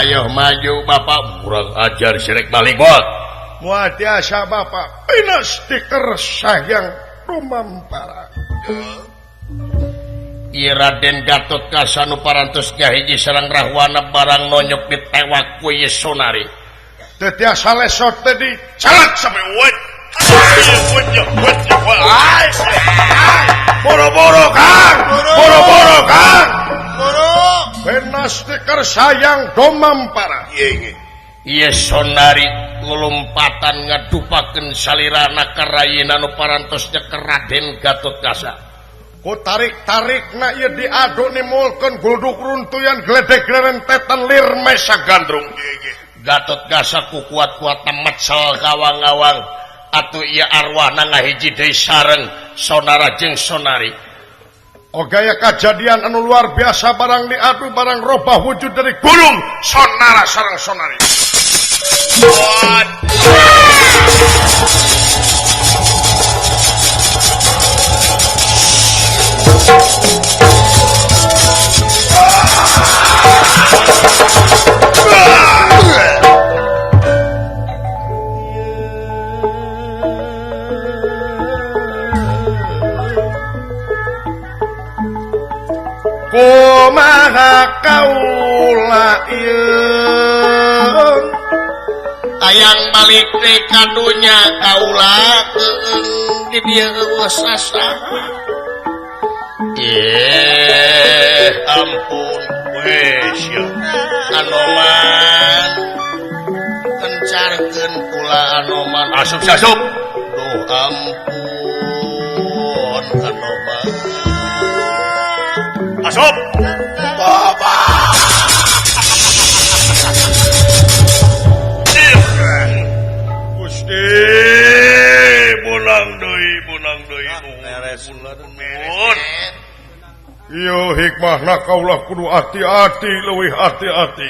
Ayo maju bapak kurang ajar sirek balik bot. Moal tiasa bapak pinus dikersah yang rumampara. Ieu Raden Gatot Kaca nu parantos gahiji sareng Rahwana barang nonyok ditewak ku ieu Sonari. Teu tiasa lesot teh dicalat sampe wet. Boro-boro Kang, boro-boro Kang. Benas tikar sayang domampara. Ieu Sonari lulumpatan ngadupakeun salirana ka rayina nu parantos nyeker Raden Gatot Kaca. Ku tarik-tarikna ieu diaduk nimulkeun gulduk runtuyan gledek rentetan lir mesa gandrung. Gatot Kaca ku kuat-kuatna mecel kawang-awang atuh ieu arwahna ngahiji deui sareng Sonara jeung Sonari. Oh gaya kejadian anu luar biasa barang diadu barang robah wujud dari gunung Sonara sareng Sonari. Kumaha kaula ieu tayang balik teh ka dunya kaula keung di dieu eueuh sasaha. Ampun weh sia Anoman kencarkeun kula Anoman asup asup. Duh ampun Anoman asup. Bapak Gusti bunang deui Beres nuhun. Ieu hikmahna kaulah kudu hati-hati leuwih hati-hati.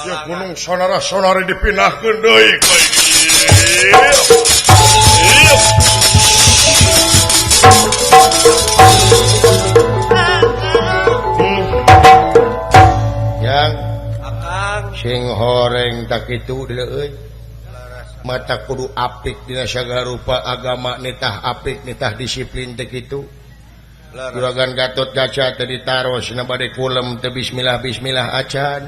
Ieu gunung Sonara Sonari dipindahkeun deui ka ieu. Yang akang sing horeng tak kitu deui euy. Mata kudu apik dina sagala rupa agama nitah apik nitah disiplin teh kitu. Juragan Gatot Kaca teh ditaros na bade kulem teh bismillah bismillah acan,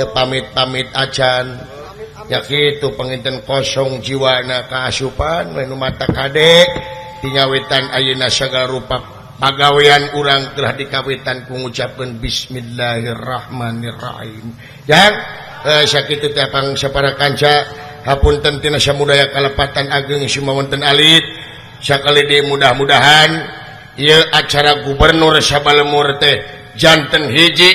teu pamit-pamit acan. Ya kitu panginten kosong jiwana kaasupan we nu mata kade tingawitan ayeuna sagala rupa pagawean urang telah dikawitan ku ngucapkeun bismillahirrahmanirrahim. Jang sakitu teh pang sapara kanca hapunten tina samudaya kalepatan ageng sumawonten alit sakali deui mudah-mudahan ieu acara gubernur sabalemur teh janten hiji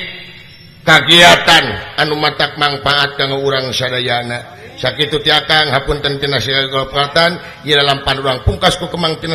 kagiatan anu matak mangpaat kanggo urang sadayana. Sakitu ti akang hapunten tina sagala kalepatan ieu lalampan urang pungkas ku kemang tina.